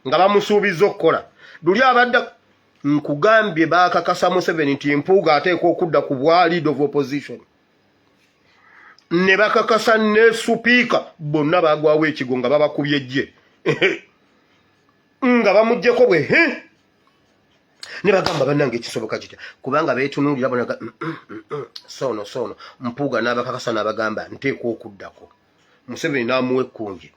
Speaker 1: nga bamusuubiza okukola luli abadde. Nkugambye, baakakasa Museveni nti Mpuuga ateekwa okudda ku bwa leader of opposition, ne bakakasa ne supiika. Bonna bagwawo ekigo nga babakubye ejje nga bamugjeko bwe ne bagamba, "Bannange, ekisoboka kitya?" Kubanga beetunuulira bonaga soono soono. Mpuuga n'abakakasa n'abagamba nteekwa okuddako. Museveni n'amuwa ekkunje.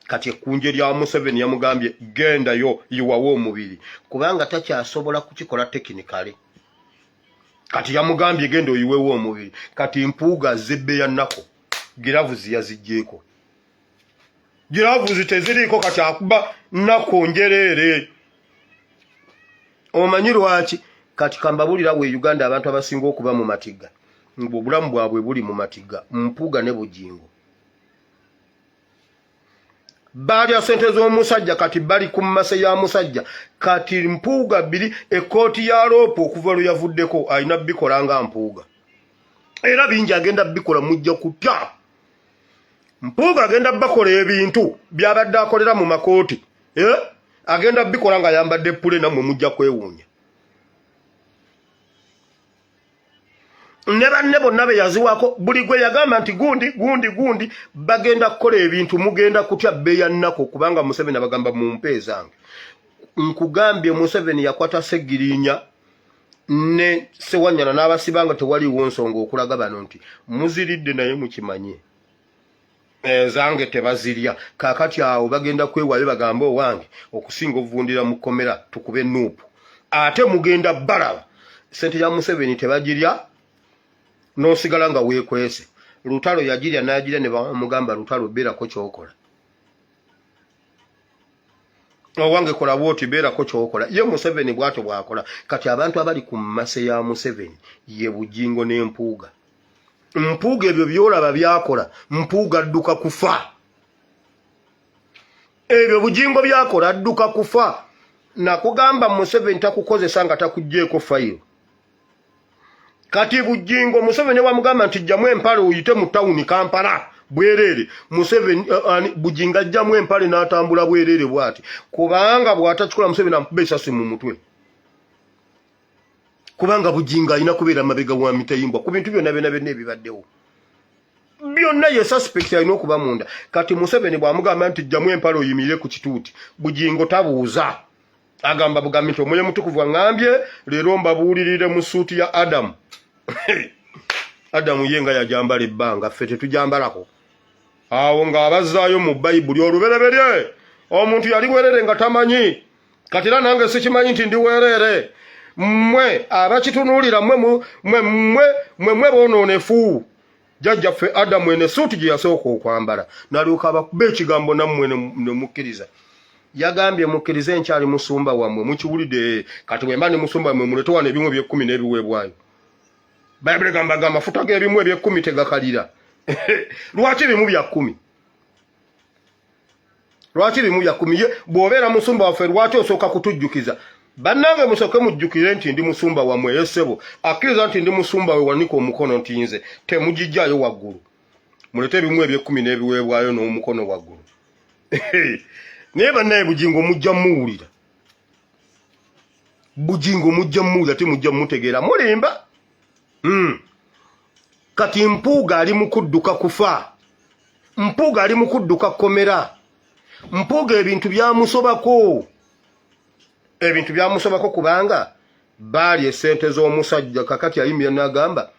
Speaker 1: Kati ekkunje lya Museveni, yamugambye gendayo yiwawo omubiri, kubanga takyasobola kukikola technically. Kati yamugambye genda oyiwewo omubiri. Kati Mpuuga zebbe ya nnaku, gloves yaziggyeko, gloves teziriiko. Kati akuba nnaku njereere. Omanyi lwaki? Kati kambabulira, we Uganda abantu abasinga okuba mu matiga, ng'obulamu bwabwe buli mu matiga, Mpuuga ne Bugingo. Baalya sente z'omusajja, kati bali ku mmase ya musajja. Kati Mpuuga bbiri ekkooti ya LOP okuva lwe yavuddeko alina bikola nga Mpuuga, era bingi agenda bikola. Mujja kutya. Mpuuga agenda bakola ebintu byabadde akolera mu makooti, eh? Agenda bikola ng'ayambadde pule, nammwe mujja kwewuunya. Ne banne bonna be yaziwako, buli gwe yagamba nti gundi gundi gundi, bagenda kukola ebintu, mugenda kutya bbeeya nnaku, kubanga Museveni abagamba mumpe ezange. Nkugambye, Museveni yakwata Segirinya ne Sewanyana n'abasiba nga tewaliiwo nsonga, okulaga bano nti muziridde naye mukimanye ezange tebazirya. Kaakati awo bagenda kwewaayo bagambe, "Owange, okusinga ovundira mu kkomera, tukube NUP." Ate mugenda balaba sente ya Museveni tebagirya, n'osigala nga weekwese. Lutalo yagirya n'agirya ne bamugamba, "Lutalo, beerako kyokola. Owange, kola bwoti, beerako kyokola." Ye Museveni bwatyo bwakola. Kati abantu abali ku mmase ya Museveni ye Bugingo n'Empuuga. Mpuuga ebyo byolaba byakola, Mpuuga adduka kufa. Ebyo Bugingo byakola, adduka kufa. Nakugamba, Museveni takukozesa nga takuggyeeko fayiro. Kati Bugingo, Museveni wamugamba nti jjamu empale oyite mu tawuni Kampala bwereere, Museveni Bugingo ajjamu empale n'atambula bwereere bw'ati, kubanga bw'atakikola Museveni amukuba esasi mu mutwe, kubanga Bugingo alina kubeera mabega wa mitayimbwa ku bintu byonna byonna byonna ebibaddewo byonna. Ye suspect, alina okuba munda. Kati Museveni bw'amugamba nti jjamu empale oyimirire ku kituuti, Bugingo tabuuza, agamba bugambi nti Omwoyo Mutukuvu aŋŋambye leero mbabuulirire mu suuti ya Adamu. Adamu ye nga yajambala ebbanga, ffe tetujambalako. Awo ng'abazzaayo mu Bayibuli olubereberye, omuntu yali bwerere nga tamanyi. Kati era nange sikimanyi nti ndi wereere. Mmwe abakitunuulira, mmwe mwe mmwe mwe mwe boonoonefu. Jjajjaffe Adamu eno esuuti gye yasooka okwambala, n'alyoka abakuba ekigambo, nammwe ne mukkiriza. Yagambye mukkirize nkyali musumba wammwe. Mukiwulidde? Kati bwe mba ne musumba wammwe, mulete wano ebimu ebyekkumi n'ebiweebwayo. Bayibuli egamba ga amafuta g'ebimu ebyekkumi tegakalira. Lwaki bimu bya kkumi? Lwaki bimu bya kkumi? Ye bw'obeera musumba waffe, lwaki osooka kutujjukiza? Bannange, musooke mujjukire nti ndi musumba wammwe. Esebo akkiriza nti ndi musumba we, wanika omukono nti nze. Temugijjaayo waggulu, mulete ebimu ebyekkumi n'ebiweebwayo n'omukono waggulu. Naye bannaye, Bugingo mujja muwulira, Bugingo mujja muwulira, temujja mutegeera, mulimba. Kati Mpuuga ali mu kudduka kufa, Mpuuga ali mu kudduka kkomera. Mpuuga ebintu byamusobako, ebintu byamusobako, kubanga baali esente z'omusajja. Kakati ayimbira n'agamba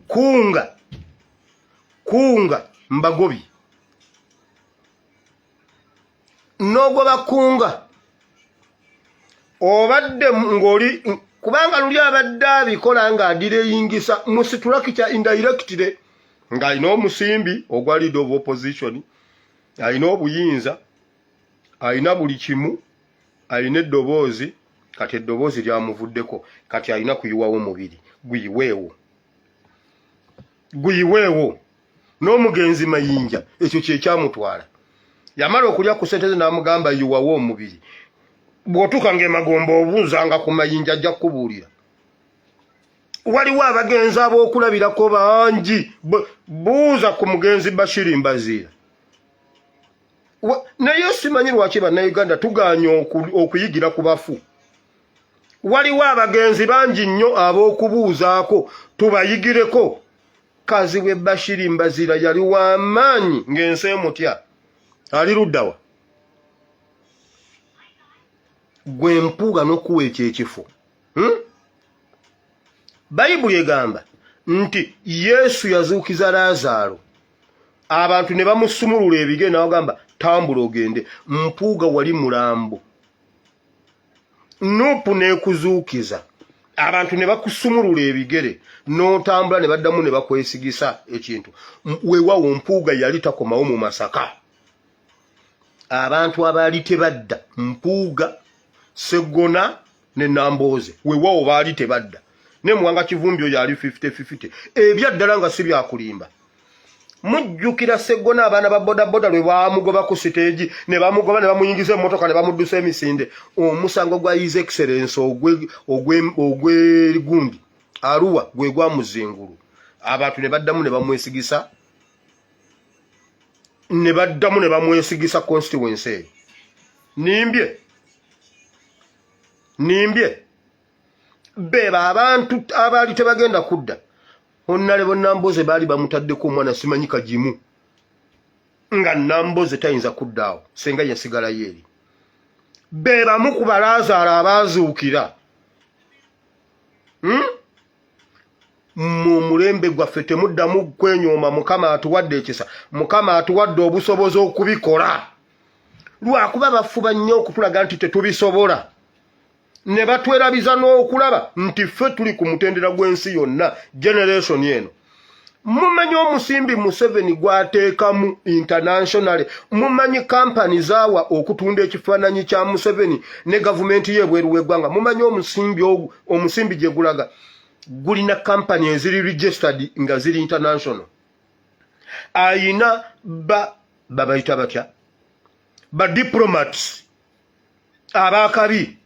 Speaker 1: Kunga kunga mbagobi n'ogoba kunga obadde ng'oli kubanga luli abadde abikola ng'adireyingisa mu situlakikya indirectly ng'alina omusimbi ogwa leader of opposition, alina obuyinza, alina buli kimu, alina eddoboozi. Kati eddoboozi lyamuvuddeko, kati alina kuyiwawo mubiri guyiweewo, guyiweewo. N'omugenzi Mayinja ekyo kyekyamutwala, yamala okulya ku sente ze n'amugamba yiwawo omubiri. Bw'otuuka ng'emagomba obuuzanga ku Mayinja, ajja kukubuulira. Waliwo abagenzi ab'okulabirako bangi. Buuza ku mugenzi Bashiri Mbaziira. Naye simanyi lwaki Bannayuganda tuganye okuyigira ku bafu. Waliwo abagenzi bangi nnyo ab'okubuuzaako tubayigireko. Kazibwe Bashiri Mbazira yali w'amaanyi ng'ensi emutya. Ali luddawa? Gwe Mpuuga n'okuwa ekyo ekifo, Bayibuli egamba nti Yesu yazuukiza Laazaalo, abantu ne bamusumulula ebigere n'abagamba tambula ogende. Mpuuga, wali mulambo, Nuupu n'ekuzuukiza, abantu ne bakusumulula ebigere n'otambula, ne baddamu ne bakwesigisa ekintu. Weewawo Mpuuga yali takomawo mu Masaka, abantu abaali tebadda, Mpuuga, Seggona ne Nambooze, weewawo baali tebadda. Ne Muwanga Kivumbi oyo ali 50-50 ebyaddala nga si byakulimba. Mujjukira Seggona, abaana ba bodaboda lwe bamugoba ku siteegi, ne bamugoba ne bamuyingiza emmotoka ne bamuddusa emisinde, omusango gwa His Excellence ogwegundi Aruwa gwe gwamuzingulu, abantu ne baddamu ne bamwesigisa, ne baddamu ne bamwesigisa constituency eyo. Nimbye? Nimbye? Beba abantu abaali tebagenda kudda. Honorable Namboze baali bamutaddeko omwana simanyi kagimu, nga Namboze tayinza kuddaawo senga yasigalayo eri. Be bamu ku Balaazaalo abaazuukira, Mu mulembe gwaffe temuddamu kwenyooma. Mukama atuwadde ekisa, Mukama atuwadde obusobozi okubikola, lwakuba bafuba nnyo okutulaga nti tetubisobola, ne batwerabiza n'okulaba nti ffe tuli ku mutendera gw'ensi yonna. Generation eno, mumanyi omusimbi Museveni gwateekamu internationally? Mumanyi kampani zaawa okutunda ekifaananyi kya Museveni ne gavumenti ye ebweru w'eggwanga? Mumanyi omusimbi ogwo, omusimbi gye gulaga? Gulina kampani eziri registered nga ziri international. Ayina ba babayita batya, ba diplomats abakabi.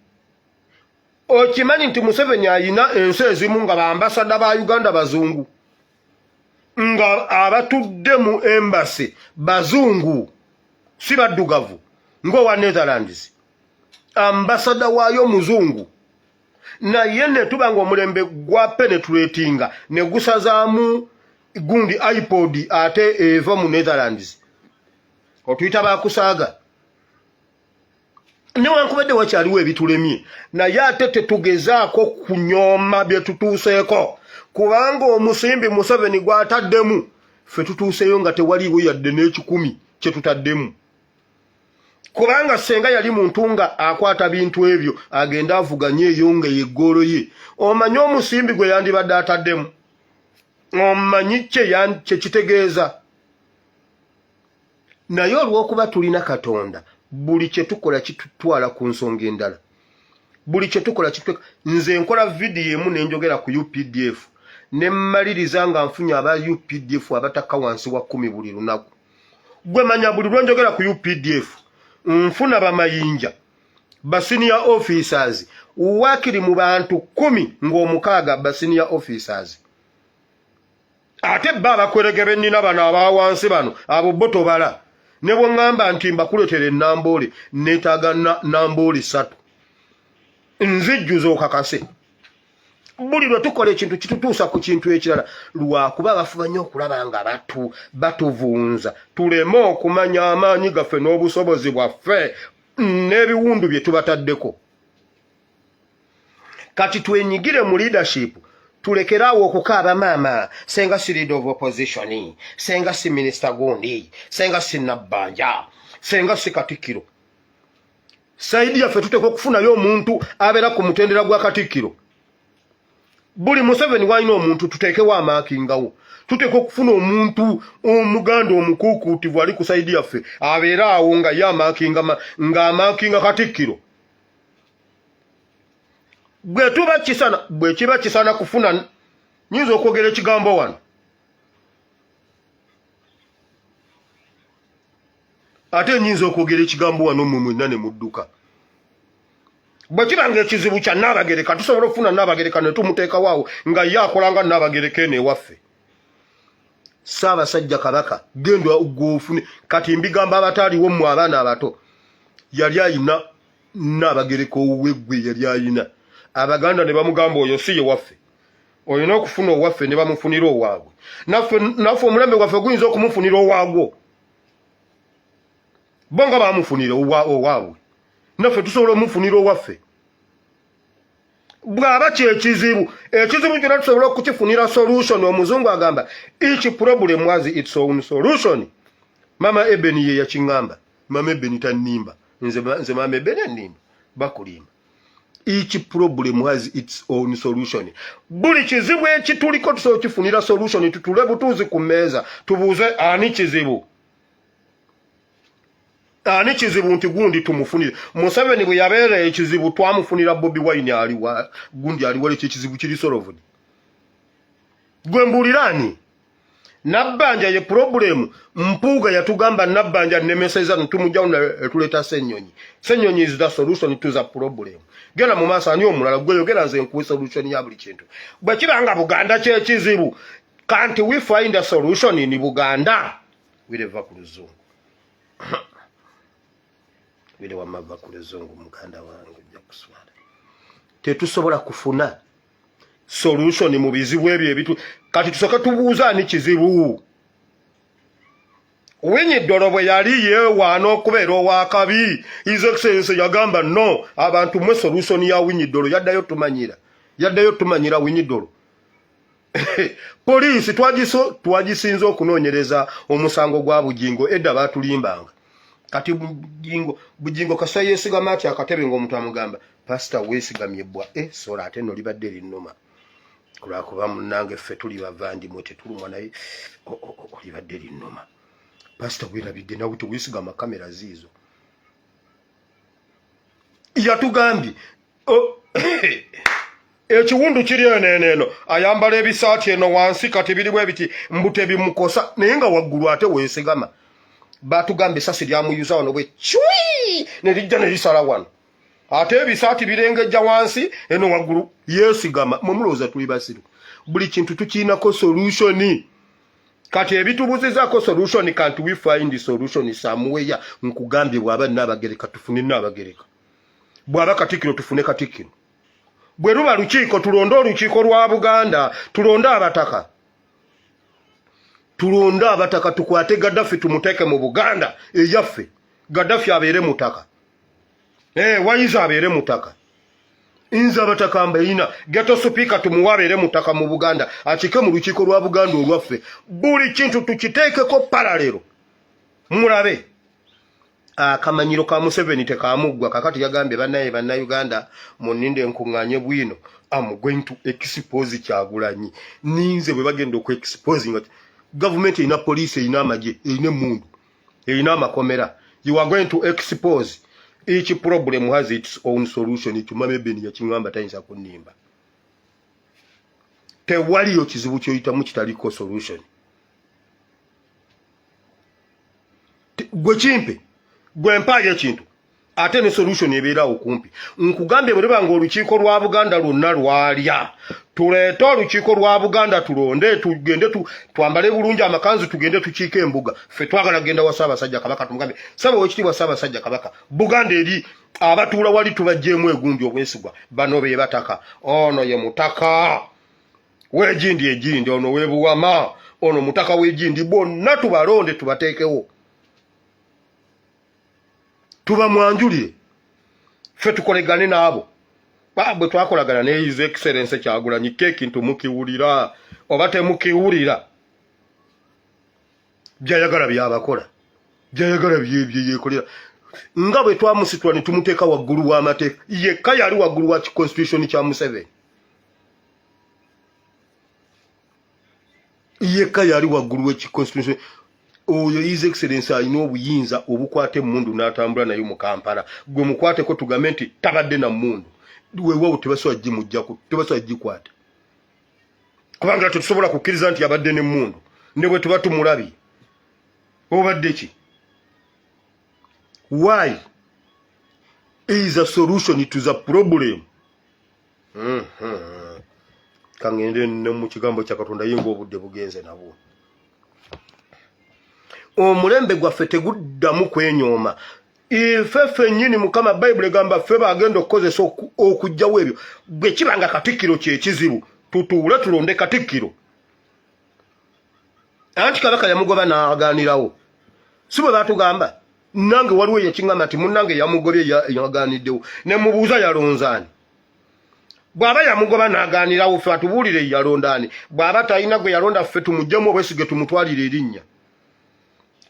Speaker 1: Okimanyi nti Museveni ayina ensi ezimu nga baambasada ba Uganda bazungu, nga abatudde mu embassy bazungu si baddugavu, ng'owa Netherlands ambasada waayo muzungu? Naye ne tuba nga omulembe gwa penetratinga ne gusazaamu gundi iPod ate eva mu Netherlands, otuyita bakusaaga. Newankubadde wakyaliwo ebitulemye, naye ate tetugezaako kunyooma bye tutuuseeko, kubanga omusimbi Museveni gw'ataddemu, ffe tutuuseeyo nga tewaliiwo yadde n'ekikumi kye tutaddemu. Kubanga senga yali muntu nga akwata bintu ebyo agende avuganye eyo nga yeggoolo ye, omanyi omusimbi gwe yandibadde ataddemu? Omanyi kye kitegeeza? Naye olw'okuba tulina Katonda, buli kye tukola kitutwala ku nsonga endala. Buli kye tukola kitwe. Nze nkola vidiyo emu ne njogera ku UPDF ne mmaliriza nga nfunye aba UPDF abatakka wansi wa 10 buli lunaku. Gwe manya, buli lwe njogera ku UPDF nfuna bamayinja, ba senior officers, wakiri mu bantu 10 ng'omukaaga ba senior officers. Ate ba abakwerege bennina bano abawansi bano, abo bo tobala. Ne bwe ŋŋamba nti mbakuletera enamboole, neetaaga namboole 3 nzijjuza okakase. Buli lwe tukola ekintu kitutuusa ku kintu ekirala, lwakuba bafuba nnyo okulaba nga batuvunza tuleme okumanya amaanyi gaffe n'obusobozi bwaffe n'ebiwundu bye tubataddeko. Kati twenyigire mu leadership. Tulekere awo okukaaba maama senga si leader of opposition, senga si minisita gundi, senga si Nabbanja, senga si Katikkiro. Side yaffe tuteeka okufunayo omuntu abeera ku mutendera gwa Katikkiro. Buli Museveni walina omuntu, tuteekewo amaakingawo. Tuteeka okufuna omuntu Omuganda omukuukuutivu ali ku side yaffe, abeere awo nga ye amaakinga, ng'amaakinga Katikkiro. Bwe tuba kisana, bwe kiba kisana kufuna, nyinza okwogera ekigambo wano, ate nyinza okwogera ekigambo wano mmwe mwenna ne mudduka. Bwe kiba nga ekizibu kya Nnaabagereka, tusobola okufuna Nnaabagereka ne tumuteekawo awo nga ye akola nga Nnaabagereka eno ewaffe. Ssaabasajja Kabaka genda gwofune. Kati mbigamba abataaliwo, mmwe abaana abato, yali ayina Nnaabagereka owuwe gwe yali ayina. Abaganda ne bamugamba oyo si ye waffe, olina okufuna owaffe, ne bamufunira owaabwe. Naffe omulembe gwaffe guyinza okumufunira owaagwo, bo nga bamufunira owaabwe, naffe tusobola omufunira owaffe. Bw'aba kyekizibu, ekizibu kyonna tusobola okukifunira solution. Omuzungu agamba, "Each problem has its own solution." Mama Ebeni ye yakiŋŋamba. Mama Ebeni tannimba. Nze mama Ebeni annimba? Bakulimba. Each problem has its own solution. Buli kizibu ekituliko tusobola okifunira solution. Tutule butuuzi ku mmeeza, tubuuze ani kizibu, ani kizibu nti gundi tumufunire. Museveni bwe yabeera ekizibu, twamufunira Bobi Wine. Aliwa gundi aliwala, ekyo ekizibu kiri solved. Gwe mbuuliraani, Nabbanja ye problem? Mpuuga yatugamba Nabbanja nemeseza, ntumugjawo netuleeta Ssenyonyi. Ssenyonyi is the solution to the problem. Genda mu maaso, ani omulala? Gwe yogera, nze nkuwe solution ya buli kintu. Bwe kiba nga Buganda kyekizibu, kanti we find a solution in Buganda. Wireva ku luzungu, wire wamava ku luzungu, muganda wange ojja kuswala. Tetusobola kufuna solution mu bizibu ebyo ebitu. Kati tusooke tubuuze ani kizibu. Winyi Ddolo bwe yali yeewaana okubeera owakabi, His Excellence yagamba, "No, abantu mwe solution ya Winyi Ddolo." Yaddayo tumanyira, yaddayo tumanyira Winyi Ddolo. Poliisi twagisinze okunoonyereza omusango gwa Bugingo. Edda baatulimbanga. Kati Bugingo, Bugingo kasa yeesigama ati akatebe ng'omuntu amugamba, "Pasita, weesigamye bbwa." E sola ate no libadde linnuma lwakuba munnange ffe tuli bavandimwe, tetulumwa, naye olibadde linnuma. "Pasita, werabidde nawe teweesigama kamera ziizo." Yatugambye ekiwundu kiri eno eno eno, ayambala ebisaati eno wansi, kati birimu ebiti mbu tebimukosa, naye nga waggulu ate weesigama. Batugamba esasi lyamuyuza wano bwe cwi ne lijja ne lisala wano, ate ebisaati birengejja wansi eno waggulu yeesigama. Mwe mulowooza tuli basiru? Buli kintu tukiinako solution. Kati ebitubuzizaako solution, kanti we find solution somewhere. Nkugambye, bw'aba Nnaabagereka, tufune Nnaabagereka. Bw'aba Katikkiro, tufune Katikkiro. Bwe luba lukiiko, tulonde olukiiko lwa Buganda, tulonde abataka, tulonde abataka, tukwate Gaddafi tumuteeke mu Buganda eyaffe. Gaddafi abeere mutaka, wayiza abeere mutaka. Nze abataka mbayina. Ghetto Speaker tumuwe abeere mutaka mu Buganda, akike mu lukiiko lwa Buganda olwaffe. Buli kintu tukiteekeko parallel, mulabe akamanyiro ka Museveni tekamuggwa. Kakati yagambye, "Bannaye Bannayuganda, muninde nkuŋŋaanye bwino, am going to expose Kyagulanyi." Ninze bwe bagenda okuexposinga. Gavumenti erina poliisi, erina amagye, erina emundu, erina amakomera. You are going to expose. Each problem has its own solution. Ekyo mama Ebeni yakiŋŋamba, tayinza kunnimba. Tewaliyo kizibu kyoyitamu kitaliko solution. Gwe kimpe, gwe mpaayo ekintu, ate ne solution ebeerawo kumpi. Nkugambye, bwe luba nga olukiiko lwa Buganda lwonna lwalya, tuleete olukiiko lwa Buganda, tulonde, tugende twambale bulungi amakanzu, tugende tukiike embuga. Ffe twagala kugenda wa Ssaabasajja Kabaka, tumugambe, "Ssaba owekitiibwa Ssaabasajja Kabaka, Buganda eri abatuula wali tubaggyemu egundi obwesigwa. Bano be bataka, ono ye mutaka wegindi egindi, ono webuwama, ono mutaka wegindi, bonna tubalonde, tubateekewo, tubamwanjulire, ffe tukolegane n'abo." Bwe twakolagana ne His Excellency Kyagulanyi, keekintu mukiwulira oba temukiwulira, byayagala byabakola, byayagala byeyekolera. Nga bwe twamusitula ne tumuteeka waggulu w'amateeka, yekka yali waggulu wa constitution kya Museveni, yekka yali waggulu w'ekiconstitution. Oyo His Excellence alina obuyinza obukwata emmundu n'atambula nayo mu Kampala. Gwe mukwateko tugambe nti tabadde na mmundu, weewaawo tebasobola gimuggyako, tebasobola gikwata, kubanga tetusobola kukkiriza nti abadde n'emmundu ne bwe tuba tumulabye. Obadde ki? Why is a solution to the problem? Kangende ne mu kigambo kya Katonda, ye ng'obudde bugenze nabwo. Omulembe gwaffe teguddamu kwenyooma. Ife ffennyini Mukama, Bayibuli egamba ffe bagenda okukozesa okuggyawo ebyo. Bwe kiba nga katikkiro kyekizibu, tutuule tulonde katikkiro. Anti kabaka yamugoba n'agaanirawo, si bwe batugamba? Nange waliwo yekiŋŋamba nti munnange yamugobye yagaaniddewo, ne mubuuza yalonzaani. Bw'aba yamugoba n'agaanirawo, ffe atubuulire yalondaani. Bw'aba talina gwe yalonda, ffe tumugyemu obwesige, tumutwalire erinnya,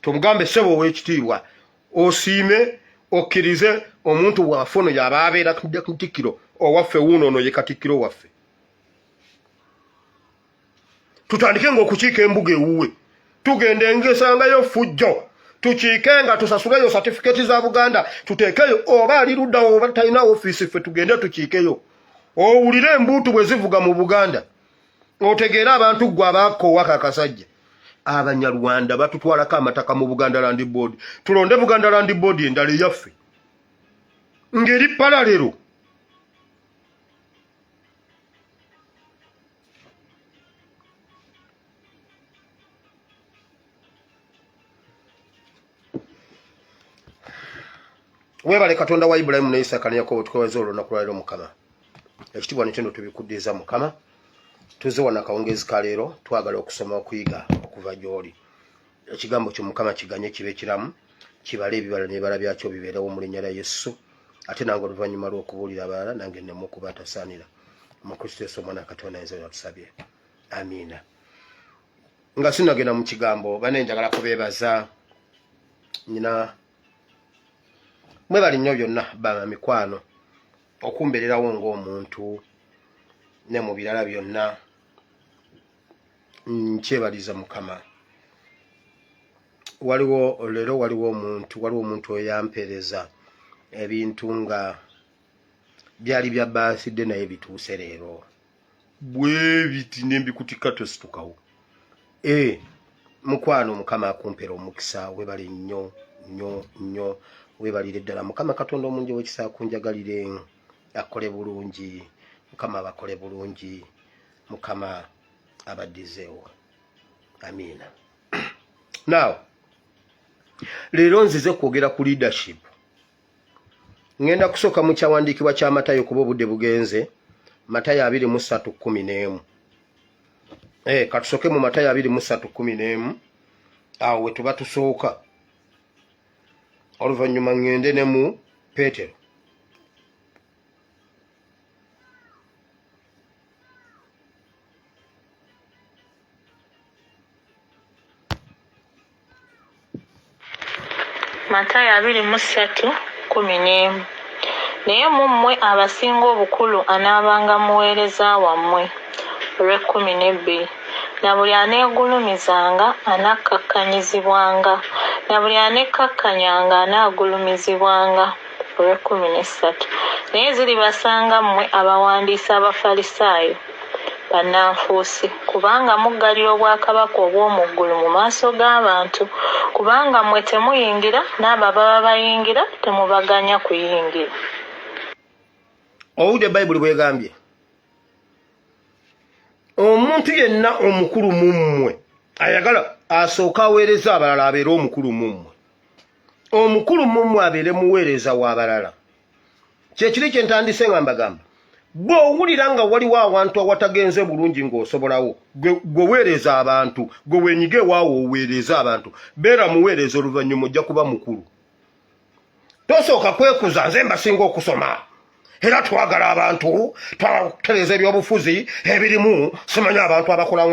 Speaker 1: tumugambe, ssebo ow'ekitiibwa, osiime okkirize omuntu waffe ono yaba abeera katikkiro owaffe, wuuno ono ye katikkiro waffe. Tutandike ng'okukiika embuga ewuwe, tugende ngesangayo fujjo, tukiike nga tusasuleyo satifiketi za Buganda, tuteekeyo oba ali luddawo oba talina ofiisi, ffe tugende tukiikeyo, owulire embuutu bwe zivuga mu Buganda, otegeere abantu ggwe abaakoowa kakasajja. Abanyarwanda batutwalako amataka mu Buganda Land Board. Tulonde Buganda Land Board endala eyaffe ng'eri parallel. Webale Katonda wa Ibulayimu ne Isaaka ne Yakobo, tukwebaza olunaku lwaleero. Mukama, ekitiibwa netendo tubikuddiza. Mukama, tuze wano akawungeezi ka leero, twagala okusoma, okuyiga okuva gy'oli. Ekigambo kyo Mukama kiganye kibe kiramu, kibale ebibala n'ebibala byakyo bibeerewo mu linnya lya Yesu. Ate nange oluvannyuma lw'okubuulira abalala, nange nneme okuba atasaanira. Mu Kristo Yesu omwana Katonda ayinza tusabye, amiina. Nga sinagenda mu kigambo, bane njagala kubeebaza nyina mwebali nnyo byonna, bama mikwano, okumbeererawo ng'omuntu ne mu birala byonna. Nkyebaliza Mukama. Waliwo leero, waliwo omuntu eyampeereza ebintu nga byali bya birthday, naye bituuse leero bwebiti nembikutikka tositukawo. E mukwano, Mukama akumpera omukisa. Webale nnyo nnyo nnyo, webalire ddala. Mukama Katonda omungi owekisa akunjagalire, akole bulungi. Mukama abakole bulungi, Mukama abaddizeewo, amiina. Now leero nzize kwogera ku leadership. Ŋŋenda kusooka mu kyawandiikibwa kya Matayo kuba obudde bugenze. Matayo 23:11. Katusooke mu Matayo 23:11, awo we tuba tusooka, oluvannyuma ŋŋende ne mu Peetero.
Speaker 2: Matayo 23:11. Naye mu mmwe abasinga obukulu anaabanga muweereza wammwe. Olw'ekkumi n'ebbiri. Na buli aneegulumizanga anakkakkanyizibwanga, na buli anekkakkanyanga anaagulumizibwanga. Olw'ekkumi n'essatu. Naye ziribasanga mmwe abawandiisi Abafalisaayo, bannanfuusi, kubanga muggalira obwakabaka obw'omu ggulu mu maaso g'abantu, kubanga mmwe temuyingira, n'abo ababa bayingira temubaganya kuyingira.
Speaker 1: Owulidde Bayibuli bwegambye, omuntu yenna omukulu mu mmwe ayagala asooka aweereza abalala, abeere omukulu mu mmwe. Omukulu mu mmwe abeere muweereza w'abalala. Kyekiri kye ntandise nga mbagamba, bw'owulira nga waliwo awantu awatagenze bulungi ng'osobolawo, gwe weereza abantu, gwe weenyige ewaawo oweereze abantu, beera muweereza, oluvannyuma ojja kuba mukulu. Tosooka kwekuza, nze mbasinga okusoma. Era twagala abantu, twagala kutereeza ebyobufuzi ebirimu, simanyi abantu abakola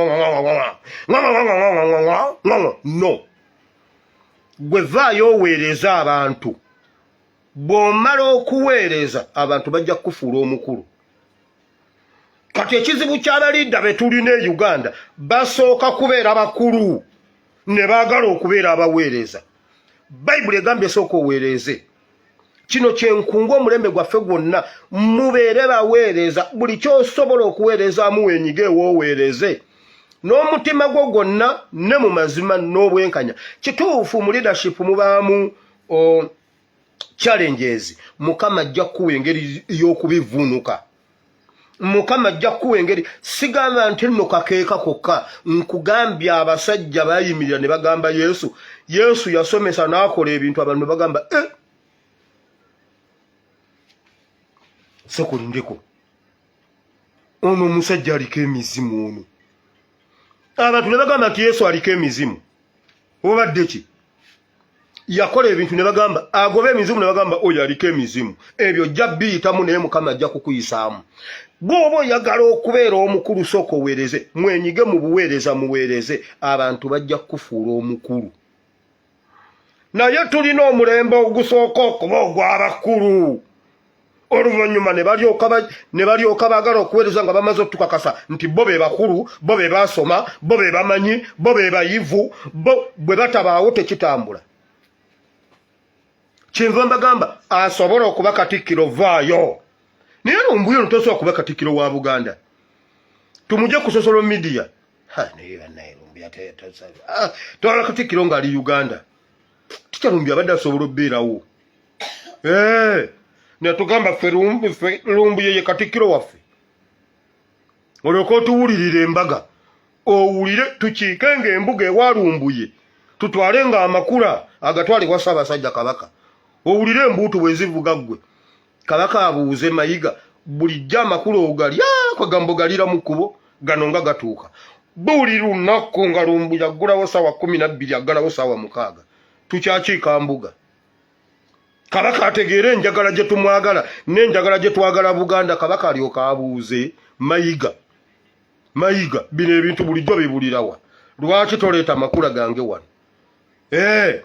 Speaker 1: no. Gwe vaayo oweereza abantu. Bw'omala okuweereza abantu bajja kukufuula omukulu. Kati ekizibu ky'abaliida be tulina e Uganda, basooka kubeera bakulu ne baagala okubeera abaweereza. Bayibuli egambye sooka oweereze. Kino kyenkungu omulembe gwaffe gwonna, mubeere baweereza. Buli kyosobola okuweerezaamu wenyige ewooweereze n'omutima gwo gwonna ne mu mazima n'obwenkanya. Kituufu mu leadership mubaamu challenges. Mukama ajja kukuwa engeri y'okubivuunuka. Mukama ajja kukuwa engeri. Sigamba nti nno kakeeka kokka. Nkugambye abasajja bayimirira ne bagamba Yesu. Yesu yasomesa n'akola ebintu abantu ne bagamba eh! Sekulindeko ono omusajja aliko emizimu ono. Abantu ne bagamba nti Yesu aliko emizimu. Obadde ki? Yakola ebintu ne bagamba agoba emizimu, ne bagamba oyo aliko emizimu. Ebyo ojja biyitamu, naye Mukama ajja kukuyisaamu. Bw'oba oyagala okubeera omukulu, sooka oweereze. Mwenyige mu buweereza, muweereze abantu, bajja kukufuula omukulu. Naye tulina omulembe ogusooka okuba ogw'abakulu, oluvannyuma ne balyoka baagala okuweereza nga bamaze otukakasa nti bo be bakulu, bo be basoma, bo be bamanyi, bo be bayivu, bo bwe batabaawo tekitambula. Kyenva mbagamba asobola okuba katikkiro vaayo, naye Lumbuye ono tosobola kuba katikkiro wa Buganda. Tumuje ku social media. Naye bannaye, Lumbuye twala katikkiro ng'ali Uganda. Tikya Lumbuye abadde asobola okubeerawo. Netugamba ffe Lumbuye ye katikkiro waffe, olyoka otuwulirira embaga, owulire tukiike ng'embuga ewa Lumbuye, tutwale nga amakula agatwale wa Ssaabasajja Kabaka, owulire embuutu bwe zivuga. Ggwe Kabaka abuuze Mayiga bulijjo amakula ogalya kwegamba ogalira mu kkubo gano nga gatuuka buli lunaku, nga Lumbuye aggulawo saawa 12, aggalawo saawa 6, tukyakiika mbuga. Kabaka ategeere enjagala gye tumwagala n'enjagala gye twagala Buganda. Kabaka alyoka abuuze Mayiga, Mayiga, bino ebintu bulijjo bibulirawa? Lwaki toleeta amakula gange wano? Eh,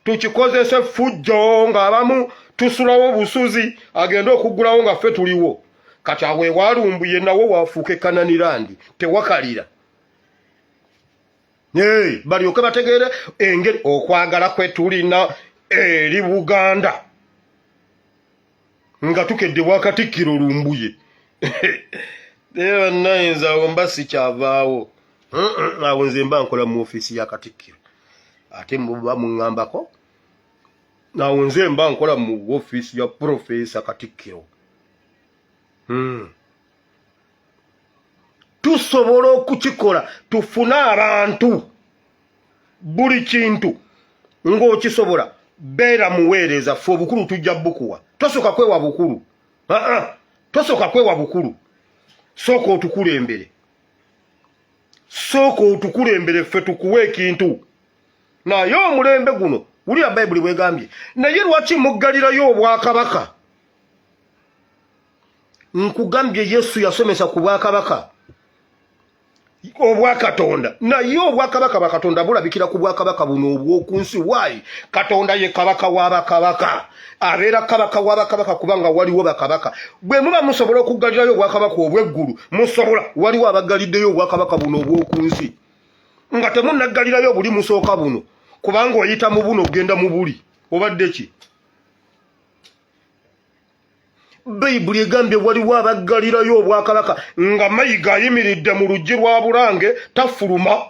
Speaker 1: tukikozese effujjo ng'abamu tusulawo busuzi, agende okuggulawo nga ffe tuliwo. Kati awo ewalumbuye nawo wafuuka ekananirandi, tewakalira. Balyoke bategeere engeri okwagala kwe tulina eri Buganda nga tukedde bwakatikkiro Lumbuye. Naye bannayinza awo mba sikyavaawo awo, nze mba nkola mu ofiisi ya katikkiro, ate muba muŋŋambako awo, nze mba nkola mu ofiisi ya profesa katikkiro. Tusobola okukikola, tufune abantu, buli kintu ng'okisobola. Beera muweereza, ffe obukulu tujja bukuwa. Tosooka kwewa bukulu, aa, tosooka kwewa bukulu, sooka otukulembere, sooka otukulembere, ffe tukuwe ekintu. Naye omulembe guno, wulira Bayibuli bwegambye, naye lwaki muggalirayo obwakabaka? Nkugambye Yesu yasomesa ku bwakabaka obwakatonda, naye obwakabaka bwa Katonda bulabikira ku bwakabaka buno obw'oku nsi. Waayi Katonda ye kabaka w'abakabaka, abeera kabaka w'abakabaka kubanga waliwo bakabaka. Bwe muba musobola okuggalirayo obwakabaka obw'eggulu, musobola. Waliwo abaggaliddeyo obwakabaka buno obw'oku nsi nga temunnaggalirayo buli, musooka buno, kubanga oyita mu buno ogenda mu buli. Obadde ki? Bayibuli egambye waliwo abaggalirayo obwakabaka nga Mayiga ayimiridde mu luggi lwa Bulange, tafuluma,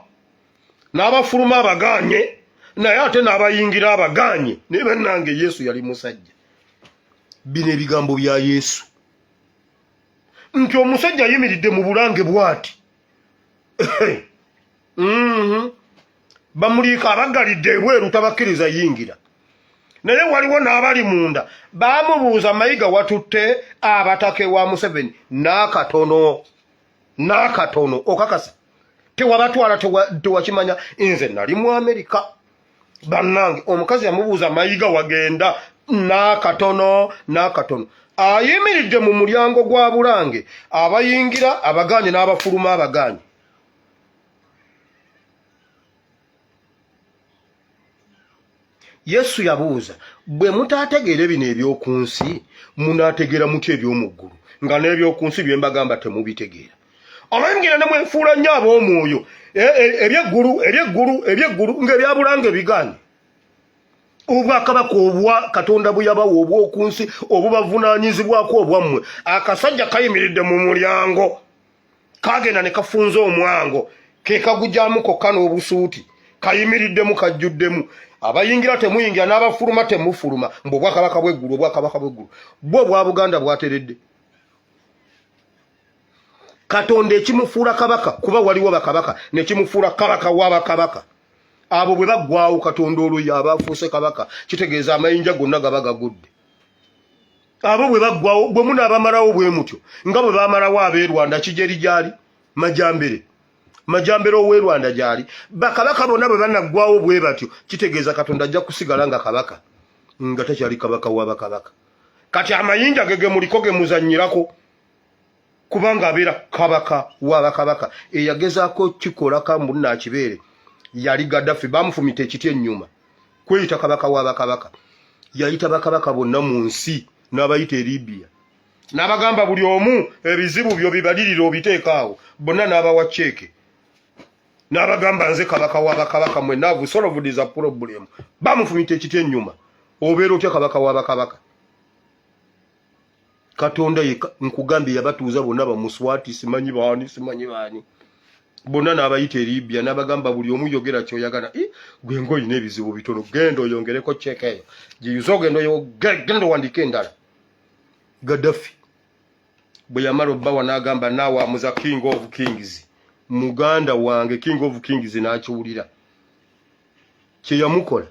Speaker 1: n'abafuluma abagaanye, naye ate n'abayingira abagaanye. Naye bannange, Yesu yali musajja. Bino ebigambo bya Yesu nti omusajja ayimiridde mu Bulange bw'ati. Bamuliika abaggalidde ebweru, tabakkiriza yingira, naye waliwo n'abali munda. Baamubuuza, Mayiga, watutte abataka ewa Museveni? N'akatono, n'akatono. Okakasa tewabatwala? Tewakimanya? Nze nali mu Amerika, bannange. Omukazi yamubuuza, Mayiga, wagenda? N'akatono n'akatono ayimiridde mu mulyango gwa Bulange, abayingira abagaanye n'abafuluma abagaanye. Yesu yabuuza, bwe mutaategeere bino eby'oku nsi, munaategeera mutya eby'omu ggulu, nga n'eby'oku nsi bye mbagamba temubitegeera? Abayingira ne mwefuula nnyo ab'omwoyo, ebyeggulu ebyeggulu ebyeggulu, ng'ebya Bulange bigaanye. Obwakabaka obwa Katonda bwe yabawa obw'oku nsi obubavunaanyizibwako obwammwe, akasajja kayimiridde mu mulyango, kagenda ne kafunza omwango, ke kagugyamu kokka n'obusuuti, kayimiriddemu, kajjuddemu. Abayingira temuyingira, n'abafuluma temufuluma. Mbu obwakabaka bw'eggulu, obwakabaka bw'eggulu bwo obwa Buganda bwateredde. Katonda ekimufuula kabaka, kuba waliwo bakabaka, nekimufuula kabaka w'abakabaka. Abo bwe baggwawo, Katonda olwo yaba afuuse kabaka. Kitegeeza amayinja gonna gaba gagudde abo bwe baggwawo. Bwe munaabamalawo bwe mutyo nga bwe bamalawo ab'e Rwanda, Kijeri gyali, Majambere, Majambere ow'e Rwanda gyali, bakabaka bonna bwe banaggwawo bwe batyo, kitegeeza Katonda ajja kusigala nga kabaka, nga takyali kabaka w'abakabaka. Kati amayinja ge gemuliko ge muzannyirako, kubanga abeera kabaka w'abakabaka. Eyagezaako kikola kambu naakibeere yali Gaddafi, bamufumita ekiti ennyuma kweyita kabaka w'abakabaka. Yayita bakabaka bonna mu nsi n'abayita e Libya, n'abagamba buli omu ebizibu byo bibalirire obiteeka awo, bonna n'abawa ceeke, n'abagamba nze kabaka w'abakabaka, mwenna I've solved the problem. Bamufumita ekiti ennyuma. Obeera otya kabaka w'abakabaka? Katonda nkugambye yabatuuza bonna, bamuswati, simanyi baani, simanyi baani, bonna n'abayita e Libya, n'abagamba buli omu yogera kyoyagala. Gwe ngaolina ebizibu bitono, genda oyongereko ceeke eyo giyuze, ogenda genda owandiike endala. Gaddafi bwe yamala obbawa n'agamba naawe amuza king of kings, muganda wange king of kings n'akiwulira kyeyamukola.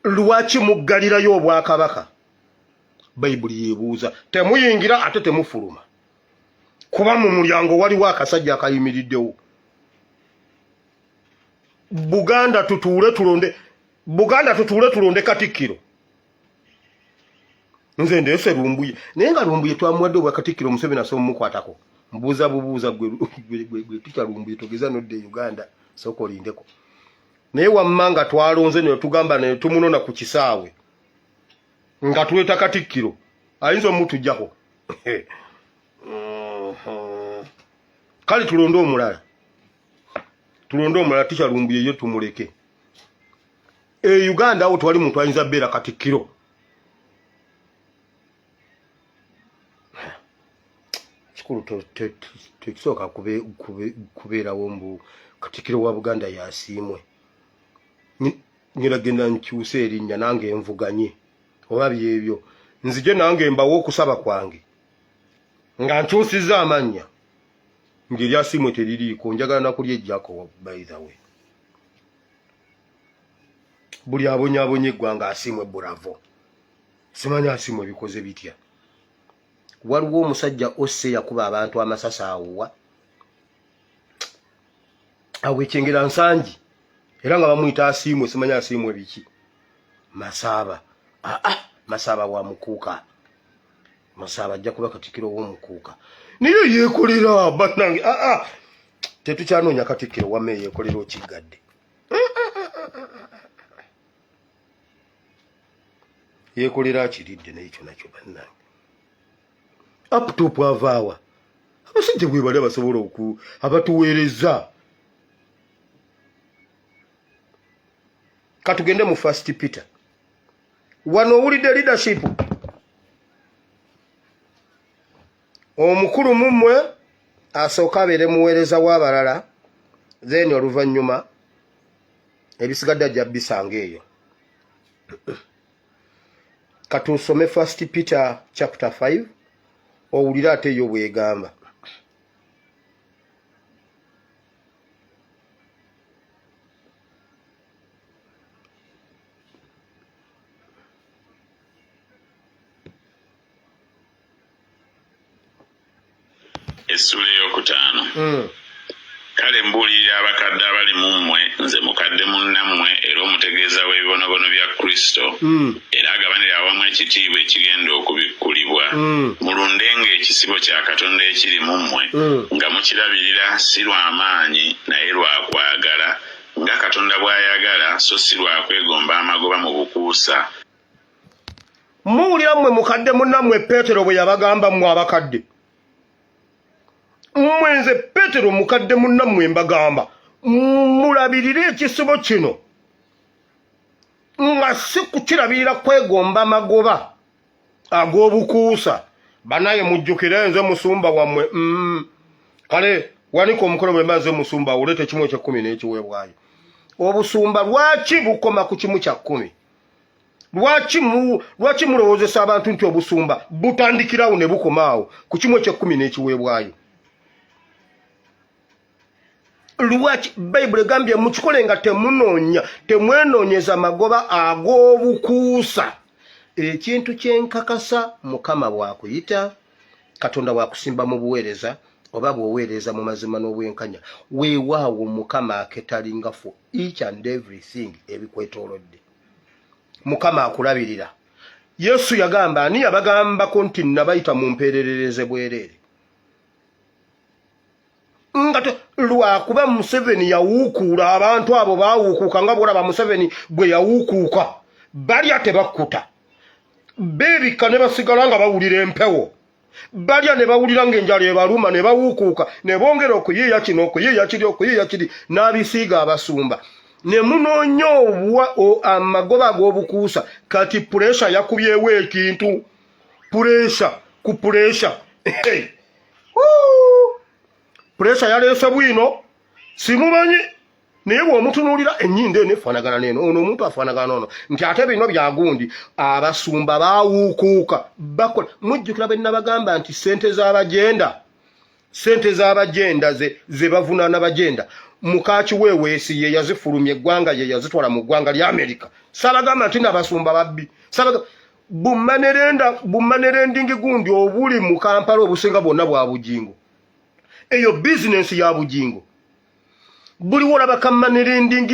Speaker 1: Lwaki muggalirayo obwakabaka? Bayibuli yebuuza. Temuyingira ate temufuluma, kuba mu mulyango waliwo akasajja akayimiriddewo. Buganda tutuule tulonde, Buganda tutuule tulonde katikkiro. Nze ndeese Lumbuye, naye nga Lumbuye twamuwadde obwa katikkiro, Museveni asobola mumukwatako? Mbuuza bubuuza. Gwe tutya Lumbuye, togeza nodda e Uganda, sooka olindeko. Naye wamma nga twalonze ne tugamba ne tumunona ku kisaawe nga tuleeta katikkiro, ayinza omutujjako? Kale tulonde omulala, tulonde omulala. Tikya Lumbuye ye tumuleke. E Uganda awo twali muntu ayinza beera katikkiro? Kikulu tekisooka kubeerawo mbu katikkiro wa Buganda yasiimwe. Ngenda nkyuse erinnya nange nvuganye oba byebyo, nzije nange mbawe okusaba kwange nga nkyusiza amannya, ng'eryasiimwe teririiko. Njagala nakulyejjako. By the way, buli abonyabonya eggwanga asiimwe, bravo. Simanyi asiimwe bikoze bitya. Waliwo omusajja osse yakuba abantu amasasi awuwa awo ekyengera Nsangi, era nga bamuyita Asiimwe, simanyi Asiimwe biki, Masaaba. Aa, Masaaba wa Mukuuka. Masaaba ajja kuba katikkiro w'Omukuuka, naye yeekolera. Bannange, aa, tetukyanoonya katikkiro, wamma eyeekolera okiggadde. Yeekolera akiridde, naye ekyo nakyo bannange. Aptop avaawa? Abasajja bwe bali abasobola oku abatuweereza. Katugende mu First Peter. Wano owulidde leadership. Omukulu mummwe asooka abeere muweereza w'abalala, then oluvannyuma ebisigadde ajja bisanga eyo. Katusome First Peter chapter 5, owulire ate eyo bwegamba.
Speaker 3: Essula eyokutaano. Kale mbuulirira abakadde abali mu mmwe, nze mukadde munnammwe era omutegeeza. omutegeeza w'ebibonobono bya Kristo, era agabanire awamu ekitiibwa ekigenda okubikkulibwa. Mulundenga ekisibo kya Katonda ekiri mu mmwe, nga mukirabirira, si lwa maanyi naye lwa kwagala, nga Katonda bw'ayagala, so si lwa kwegomba amagoba mu bukuusa.
Speaker 1: Muwulira mmwe mukadde munnammwe Peetero bwe yabagamba mmwe abakadde. Mmwe nze Peetero mukadde munnammwe mbagamba, mulabirire ekisibo kino nga si kukirabirira kwegomba magoba ag'obukuusa. Banaye mujjukire nze musumba wammwe. Kale wanika omukono bwe mba nze musumba, oleeta ekimu eky'ekkumi n'ekiweebwayo. Obusumba lwaki bukoma ku kimu kya kkumi? Lwaki mulowoozesa abantu nti obusumba butandikirawo ne bukoma awo ku kimu eky'ekkumi n'ekiweebwayo? Lwaki Bayibuli egambye mukikole nga temunoonya, temwenoonyeza magoba ag'obukuusa? Ekintu kyenkakasa, Mukama bw'akuyita, Katonda bw'akusimba mu buweereza oba bw'oweereza mu mazima n'obwenkanya, weewaawo Mukama aketalinga for each and everything ebikwetoolodde. Mukama akulabirira. Yesu yagamba, ani yabagambako nti nabayita mu mpeererereze bwereere? Nga lwakuba Museveni yawuukuula abantu abo, baawuukuuka nga bwolaba Museveni bwe yawuukuuka. Balya tebakkuta, beebikka ne basigala nga bawulira empewo. Balya ne bawulira ng'enjala ebaluma, ne bawuukuuka ne bongera okuyiiya kino, okuyiiya kiri, okuyiiya kiri, n'abisiiga abasumba ne munoonya amagoba ag'obukuusa. Kati pressure yakubyewo ekintu, pressure ku pressure, pressure yaleese bwino. Simumanyi, naye bw'omutunuulira ennyindo eno efaanagana n'eno, ono omuntu afaanagana ono, nti ate bino byagundi. Abasumba baawuukuuka bakola. Mujjukira bwe nabagamba nti sente z'abagenda, sente z'abagenda ze bavunaana bagenda mukakiweeweesi, ye yazifulumya eggwanga, ye yazitwala mu ggwanga lya Amerika. Saabagamba nti nabasumba babbi? Bu money lender, bu money lending gundi obuli mu Kampala obusinga bwonna bwa Bugingo. Eyo bizinensi ya Bugingo. Buli wolaba ka money lending,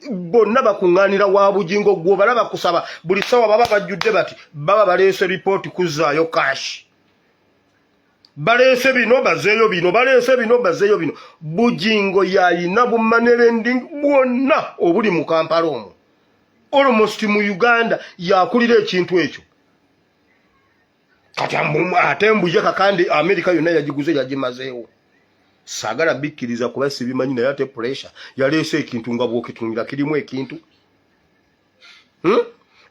Speaker 1: bonna bakuŋŋaanira wa Bugingo. Gwe kusaba buli ssawa, baba bajjudde bati, baba baleese ripooti kuzzaayo cash, baleese bino bazeeyo bino, baleese bino bazeeyo bino. Bugingo yayina bu money lending bwonna obuli mu Kampala omwo, almost mu Uganda yakulira ekintu ekyo. Kati ate mbuje kakandi Amerika yonna yagiguze, yagimazeewo. Saagala bikkiriza kuba sibimanyi, naye ate pressure yaleese ekintu nga bw'okitunulira kirimu ekintu,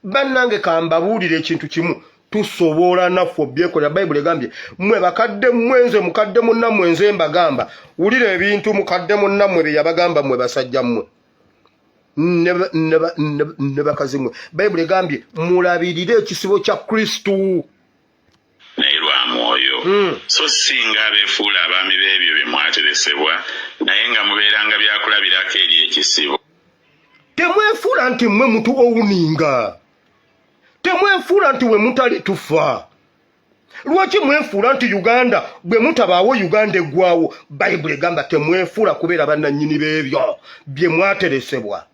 Speaker 1: Bannange, kambabuulire ekintu kimu: tusobola naffe obyekolera. Bayibuli egambye mmwe bakadde mmwe, nze mukadde munnammwe, nze mbagamba, wulira ebintu mukadde munnammwe bye yabagamba mmwe basajja mmwe ne bakazi mmwe. Bayibuli egambye mulabirire ekisibo kya Kristu.
Speaker 3: Naye lwa mwoyo, so si nga abeefuula abaami b'ebyo bye mwateresebwa, naye nga mubeeranga byakulabirako eri ekisibo.
Speaker 1: Temwefuula nti mmwe mutu owuninga, temwefuula nti we mutali tufa. Lwaki mwefuula nti Uganda bwe mutabaawo Uganda eggwawo? Bayibuli egamba temwefuula kubeera bannannyini b'ebyo bye mwateresebwa.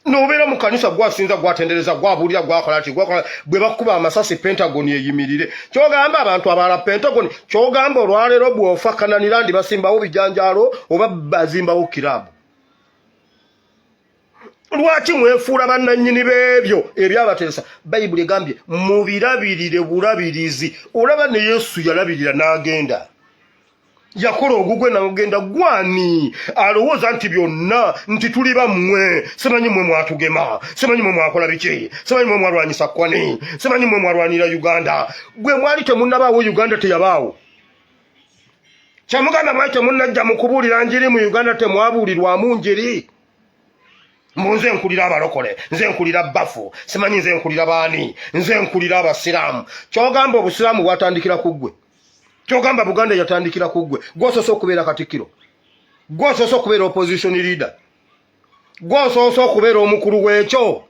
Speaker 1: Nobeera mu kanisa, gwasinza, gwatendereza, gwabuulira, gwakola ki, gwakola. Bwe bakuba amasasi, Pentagon eyimirire? Kyogamba abantu abalala Pentagon? Kyogamba olwaleero bw'ofa kananira ndi basimbawo bijanjaalo oba bazimbawo kiraabu? Lwaki mwefuula bannannyini b'ebyo ebyabateresa? Bayibuli egambye mubirabirire bulabirizi. Olaba ne Yesu yalabirira n'agenda, yakola ogugwe nagenda. Gwani alowooza nti byonna nti tuli bammwe? Simanyi mmwe mwatugema, simanyi mmwe mwakola biki, simanyi mmwe mwalwanyisa kwani, simanyi mmwe mwalwanira Uganda. Gwe mwali temunnabaawo, Uganda teyabaawo. Kyamugamba mwali temunnajja mu kubuulira njiri mu Uganda, temwabuulirwamu njiri. Mbu nze nkulira abalokole, nze nkulira bafu, simanyi nze nkulira baani, nze nkulira abasiraamu. Kyogamba obusiraamu bwatandikira ku ggwe? Kyogamba Buganda yatandikira ku ggwe? Gwosoose okubeera katikkiro? Gwosoose okubeera opposition leader? Gwosoose okubeera omukulu w'ekyo?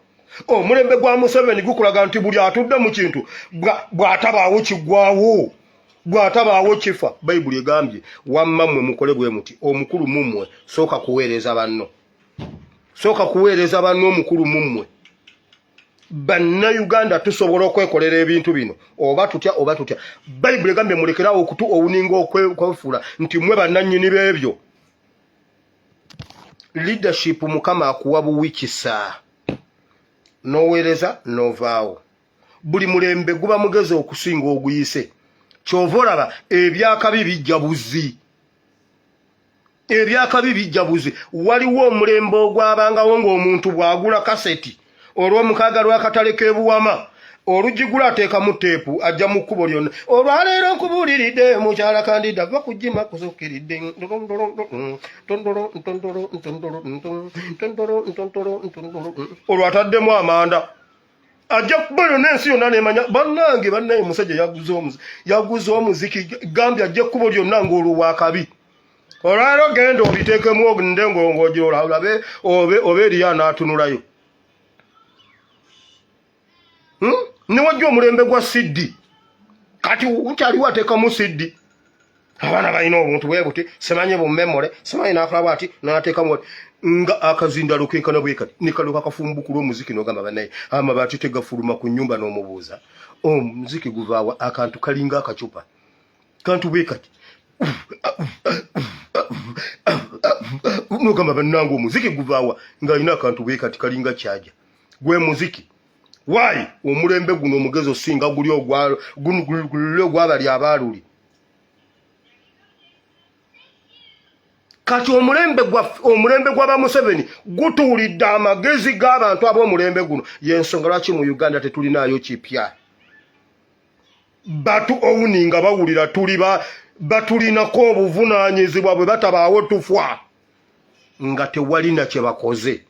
Speaker 1: Omulembe gwa Museveni gukulaga nti buli atudde mu kintu bw'atabaawo kiggwawo, bw'atabaawo kifa. Bayibuli egambye wamma mmwe mukole bwe muti: omukulu mummwe sooka kuweereza banno. Sooka kuweereza banno omukulu mummwe. Bannayuganda tusobola okwekolera ebintu bino oba tutya oba tutya. Bayibuli egambye mulekerawo okutu owuninga okwefuula nti mmwe bannannyini b'ebyo. Leadership Mukama akuwa buwi kisa n'oweereza n'ovaawo. Buli mulembe guba mugezi okusinga oguyise. Ky'ova olaba ebyakabi bijja buzi. Ebyakabi bijja buzi. Waliwo omulembe ogwabangawo ng'omuntu bw'agula kaseti olw'omukaaga lw'akatale k'ebuwama olugigula ateekamu teepu ajja mu kkubo lyonna. Olwaleero nkubuuliridde mukyala kandida va kujima kuzukiridde olwo ataddemu amanda ajja kuba yonna ensi yonna nemanya bannange bannaye omusajja yaguze omuziki gambye ajja ekkubo lyonna ng'olwo wakabi. Olwaleero genda obiteekemu nde ng'ogira olabe oba eriyo anaatunulayo. Newajja omulembe gwa siddi kati nkyaliwo ateekamu siddi abaana balina obuntu bwe buti simanyi bumemole simanyi nakola bwati nateekamu nga akazindalo kenkana bwe kati nekaloka akafumbukula omuziki nogamba banaye amabaati tegafuluma ku nyumba n'omubuuza omuziki guvaawa akantu kalinga akacupa kantu bwe kati nogamba bannange omuziki guvaawa ng'alina akantu bwe kati kalinga kyaja gwe muziki. Waayi omulembe guno omugezi osinga guli ogwabali abaaluli. Kati omulembe gwa omulembe gwa Museveni gutuulidde amagezi g'abantu ab'omulembe guno. Y'ensonga lwaki mu Uganda tetulinaayo kipya. Batu owuninga bawulira tuli batulinako obuvunaanyizibwa bwe batabaawo tufa nga tewalina kye bakoze.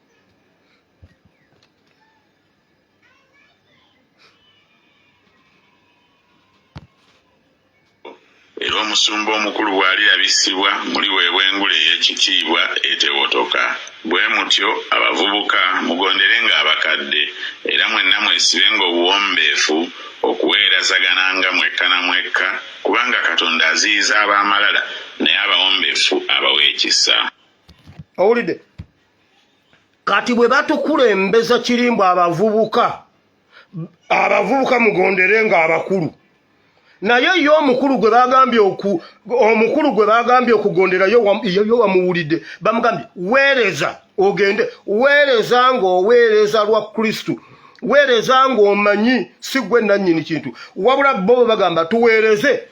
Speaker 3: Era omusumba omukulu bw'alirabisibwa muliweebwa engule ey'ekitiibwa etewotoka. Bwe mutyo abavubuka mugonderenga abakadde, era mwenna mwesibenga obuwombeefu okuweerazagananga mwekka na mwekka, kubanga Katonda aziyiza ab'amalala, naye abawombeefu abawa ekisa.
Speaker 1: Owulidde? Kati bwe batukulembeza kirimbu abavubuka, abavubuka mugonderenga abakulu, naye ye omukulu gwe bagambye oku omukulu gwe bagambye okugondera yo wamuwulidde bamugambye weereza ogende weereza ng'oweereza lwa Kristo, weereza ng'omanyi si gwe nannyini kintu, wabula bo bwe bagamba tuweereze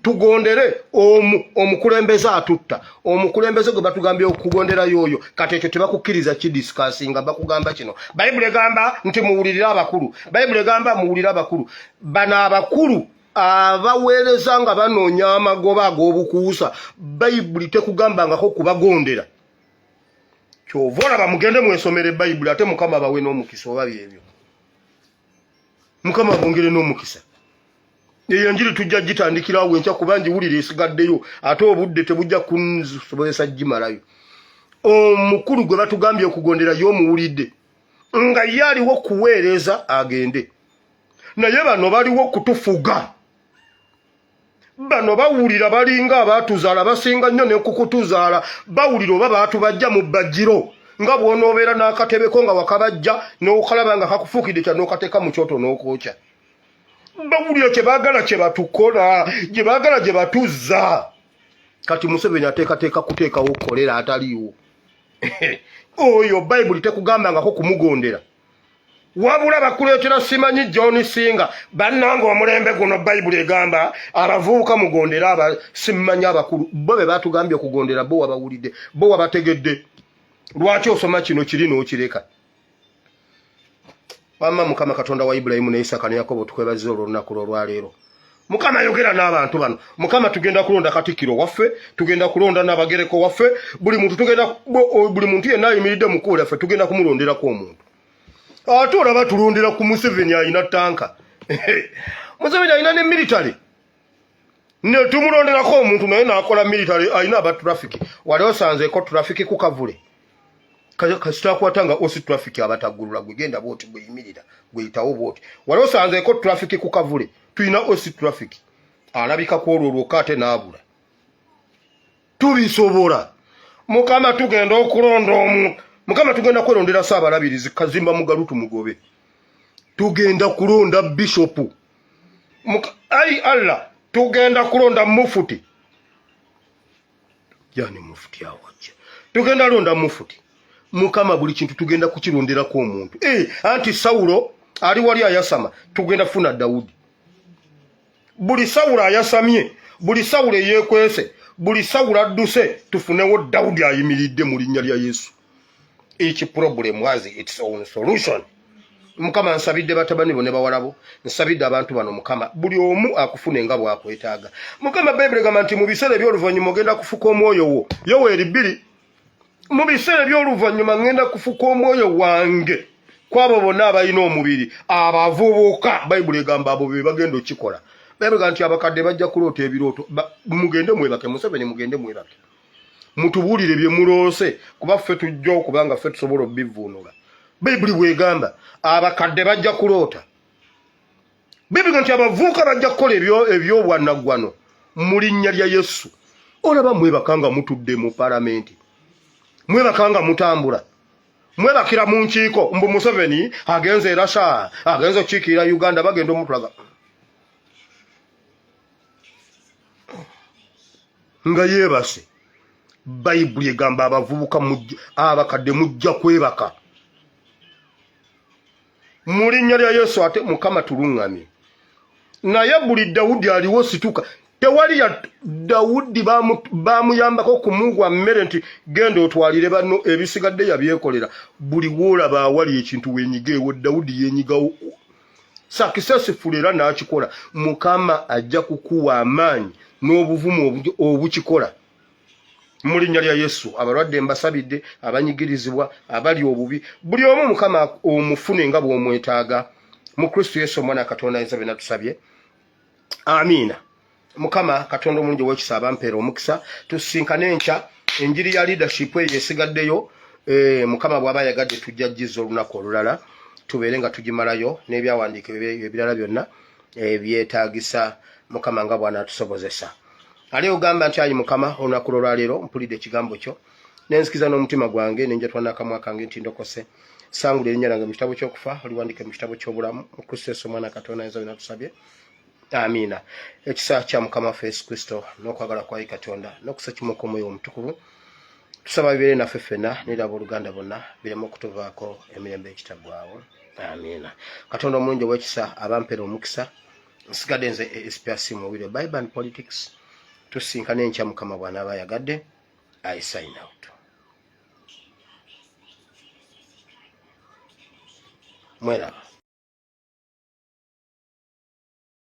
Speaker 1: tugondere omukulembeze atutta omukulembeze gwe batugambye okugondera y'oyo. Kati ekyo tebakukkiriza kidiscussinga, bakugamba kino Bayibuli egamba nti muwulirire abakulu, Bayibuli egamba muwulire abakulu. Bano abakulu abaweereza nga banoonya amagoba ag'obukuusa, Bayibuli tekugambangako kubagondera. Kyova olaba mugende mwesomere Bayibuli, ate Mukama bawe n'omukisa oba byebyo, Mukama bongere n'omukisa. Eyo enjiri tujja gitandikirawo enkya kuba ngiwulira esigaddeyo, ate obudde tebujja kunsobozesa gimalayo. Omukulu gwe batugambye okugondera y'omuwulidde nga ye aliwo kuweereza agende, naye bano baliwo kutufuga. Bano bawulira balinga abaatuzaala, basinga nnyo nekukutuzaala. Bawulira oba baatubajja mu bbajjiro nga bw'onoobeera n'akatebeko nga wakabajja n'okalaba nga kakufuukidde kya n'okateeka mu kyoto n'okookya. Bawulira kye baagala kye batukola gye baagala gye batuzza. Kati Museveni ateekateeka kuteekawo kolera ataliiwo. Oyo Bayibuli tekugambangako kumugondera, wabula bakuleetera simanyi John Singa. Bannanga omulembe guno Bayibuli egamba abavubuka mugondere aba simanyi abakulu. Bo be batugambye okugondera, bo wabawulidde, bo wabategedde. Lwaki osoma kino kiri n'okireka? Wamma Mukama Katonda wa Ibulayimu ne Isaka ne Yakobo, tukwebaziza olw'olunaku lw'olwaleero. Mukama yogera n'abantu bano. Mukama, tugenda kulonda katikkiro waffe, tugenda kulonda n'abagereko waffe, buli muntu tugenda buli muntu yenna ayimiridde mu kkubo lyaffe tugenda kumulonderako omuntu. Ate olaba tulondera ku Museveni alina tanka, Museveni alina ne military, ne tumulonderako omuntu naye n'akola military, alina aba traffic. Wali osanzeeko traffic ku kavule? Kasita akwata nga OC traffic abatagulula, gwe genda bwoti, gwe yimirira, gwe yitawo bwoti. Wali osanzeeko traffic ku kavule? Tulina OC traffic alabika ku olwo lwokka ate n'abula. Tubisobola Mukama, tugenda okulonda omuntu. Mukama, tugenda kwerondera Ssaabalabirizi Kazimba Mugalu tumugobe. Tugenda kulonda bishopu. Ai Allah, tugenda kulonda mufuti. Yani mufuti awajja. Tugenda londa mufuti. Mukama, buli kintu tugenda kukironderako omuntu. Anti Sawulo ali wali ayasama, tugenda funa Dawudi. Buli Sawulo ayasamye, buli Sawulo eyeekwese, buli Sawulo adduse, tufunewo Dawudi ayimiridde mu linnya lya Yesu. Each problem has its own solution. Mukama, nsabidde batabani bo ne bawalabo, nsabidde abantu bano. Mukama, buli omu akufune nga bw'akwetaaga. Mukama, Bayibuli egamba nti mu biseera eby'oluvannyuma ogenda kufuka omwoyo wo. Yoweeri 2, mu biseera eby'oluvannyuma ŋŋenda kufuka omwoyo wange kwabo bonna abalina omubiri, abavubuka. Bayibuli egamba abo be bagenda okikola. Bayibuli egamba nti abakadde bajja kuloota ebirooto. Mugende mwebake. Museveni, mugende mwebake, mutubuulire bye muloose, kuba ffe tujja okuba nga ffe tusobola obivuunula. Bayibuli bwegamba abakadde bajja kuloota. Bayibuli nti abavubuka bajja kukola ebyobwannaggwano mu linnya lya Yesu. Olaba mwebaka nga mutudde mu palamenti, mwebaka nga mutambula, mwebakira mu nkiiko. Mbu Museveni agenze erasa, agenze okukiikirira Uganda, bagenda omutulaga nga yeebase. Bayibuli egamba abavubuka, abakadde mujja kwebaka mu linnya lya Yesu. Ate Mukama tuluŋŋamye. Naye buli Dawudi aliwo, situka. Tewali ya Dawudi bamuyambako kumuwa mmere nti genda otwalire banno, ebisigadde yabyekolera. Buli woolaba awali ekintu wenyigeewo. Dawudi yenyigawo successful era n'akikola. Mukama ajja kukuwa amaanyi n'obuvumu obukikola mu linnya lya Yesu. Abalwadde mbasabidde, abanyigirizibwa, abali obubi, buli omu Mukama omufune nga bw'omwetaaga mu Kristo Yesu omwana Katonda ayinza byonna tusabye, amiina. Mukama Katonda omulungi ow'ekisa abampeera omukisa. Tusisinkane enkya. Enjiri ya leadership eyo esigaddeyo, Mukama bw'aba ayagadde tujja giza olunaku olulala, tubeere nga tugimalayo n'ebyawandiiko ebirala byonna ebyetaagisa, Mukama nga bw'anaatusobozesa. Ali ogamba nti, ayi Mukama, olunaku lwolwaleero mpulidde ekigambo kyo, nenzikiza n'omutima gwange, nenjatula n'akamwa kange nti ndokose. Sangula erinnya lyange mu kitabo ky'okufa, oliwandike mu kitabo ky'obulamu. Mu Kristo Yesu omwana Katonda ayinza byonna tusabye, amiina. Ekisa kya Mukama waffe Yesu Kristo n'okwagala kwa Katonda n'okussa kimu kw'Omwoyo Omutukuvu tusaba bibeere naffe ffenna neri abooluganda bonna, bireme okutuvaako emirembe ekitaggwawo, amiina. Katonda omulungi ow'ekisa abampeera omukisa. Nsigadde nze ASPRC Muwire, Bible and Politics. Tusinkane enkya Mukama bw'anaaba ayagadde. I sign out. Mweraba.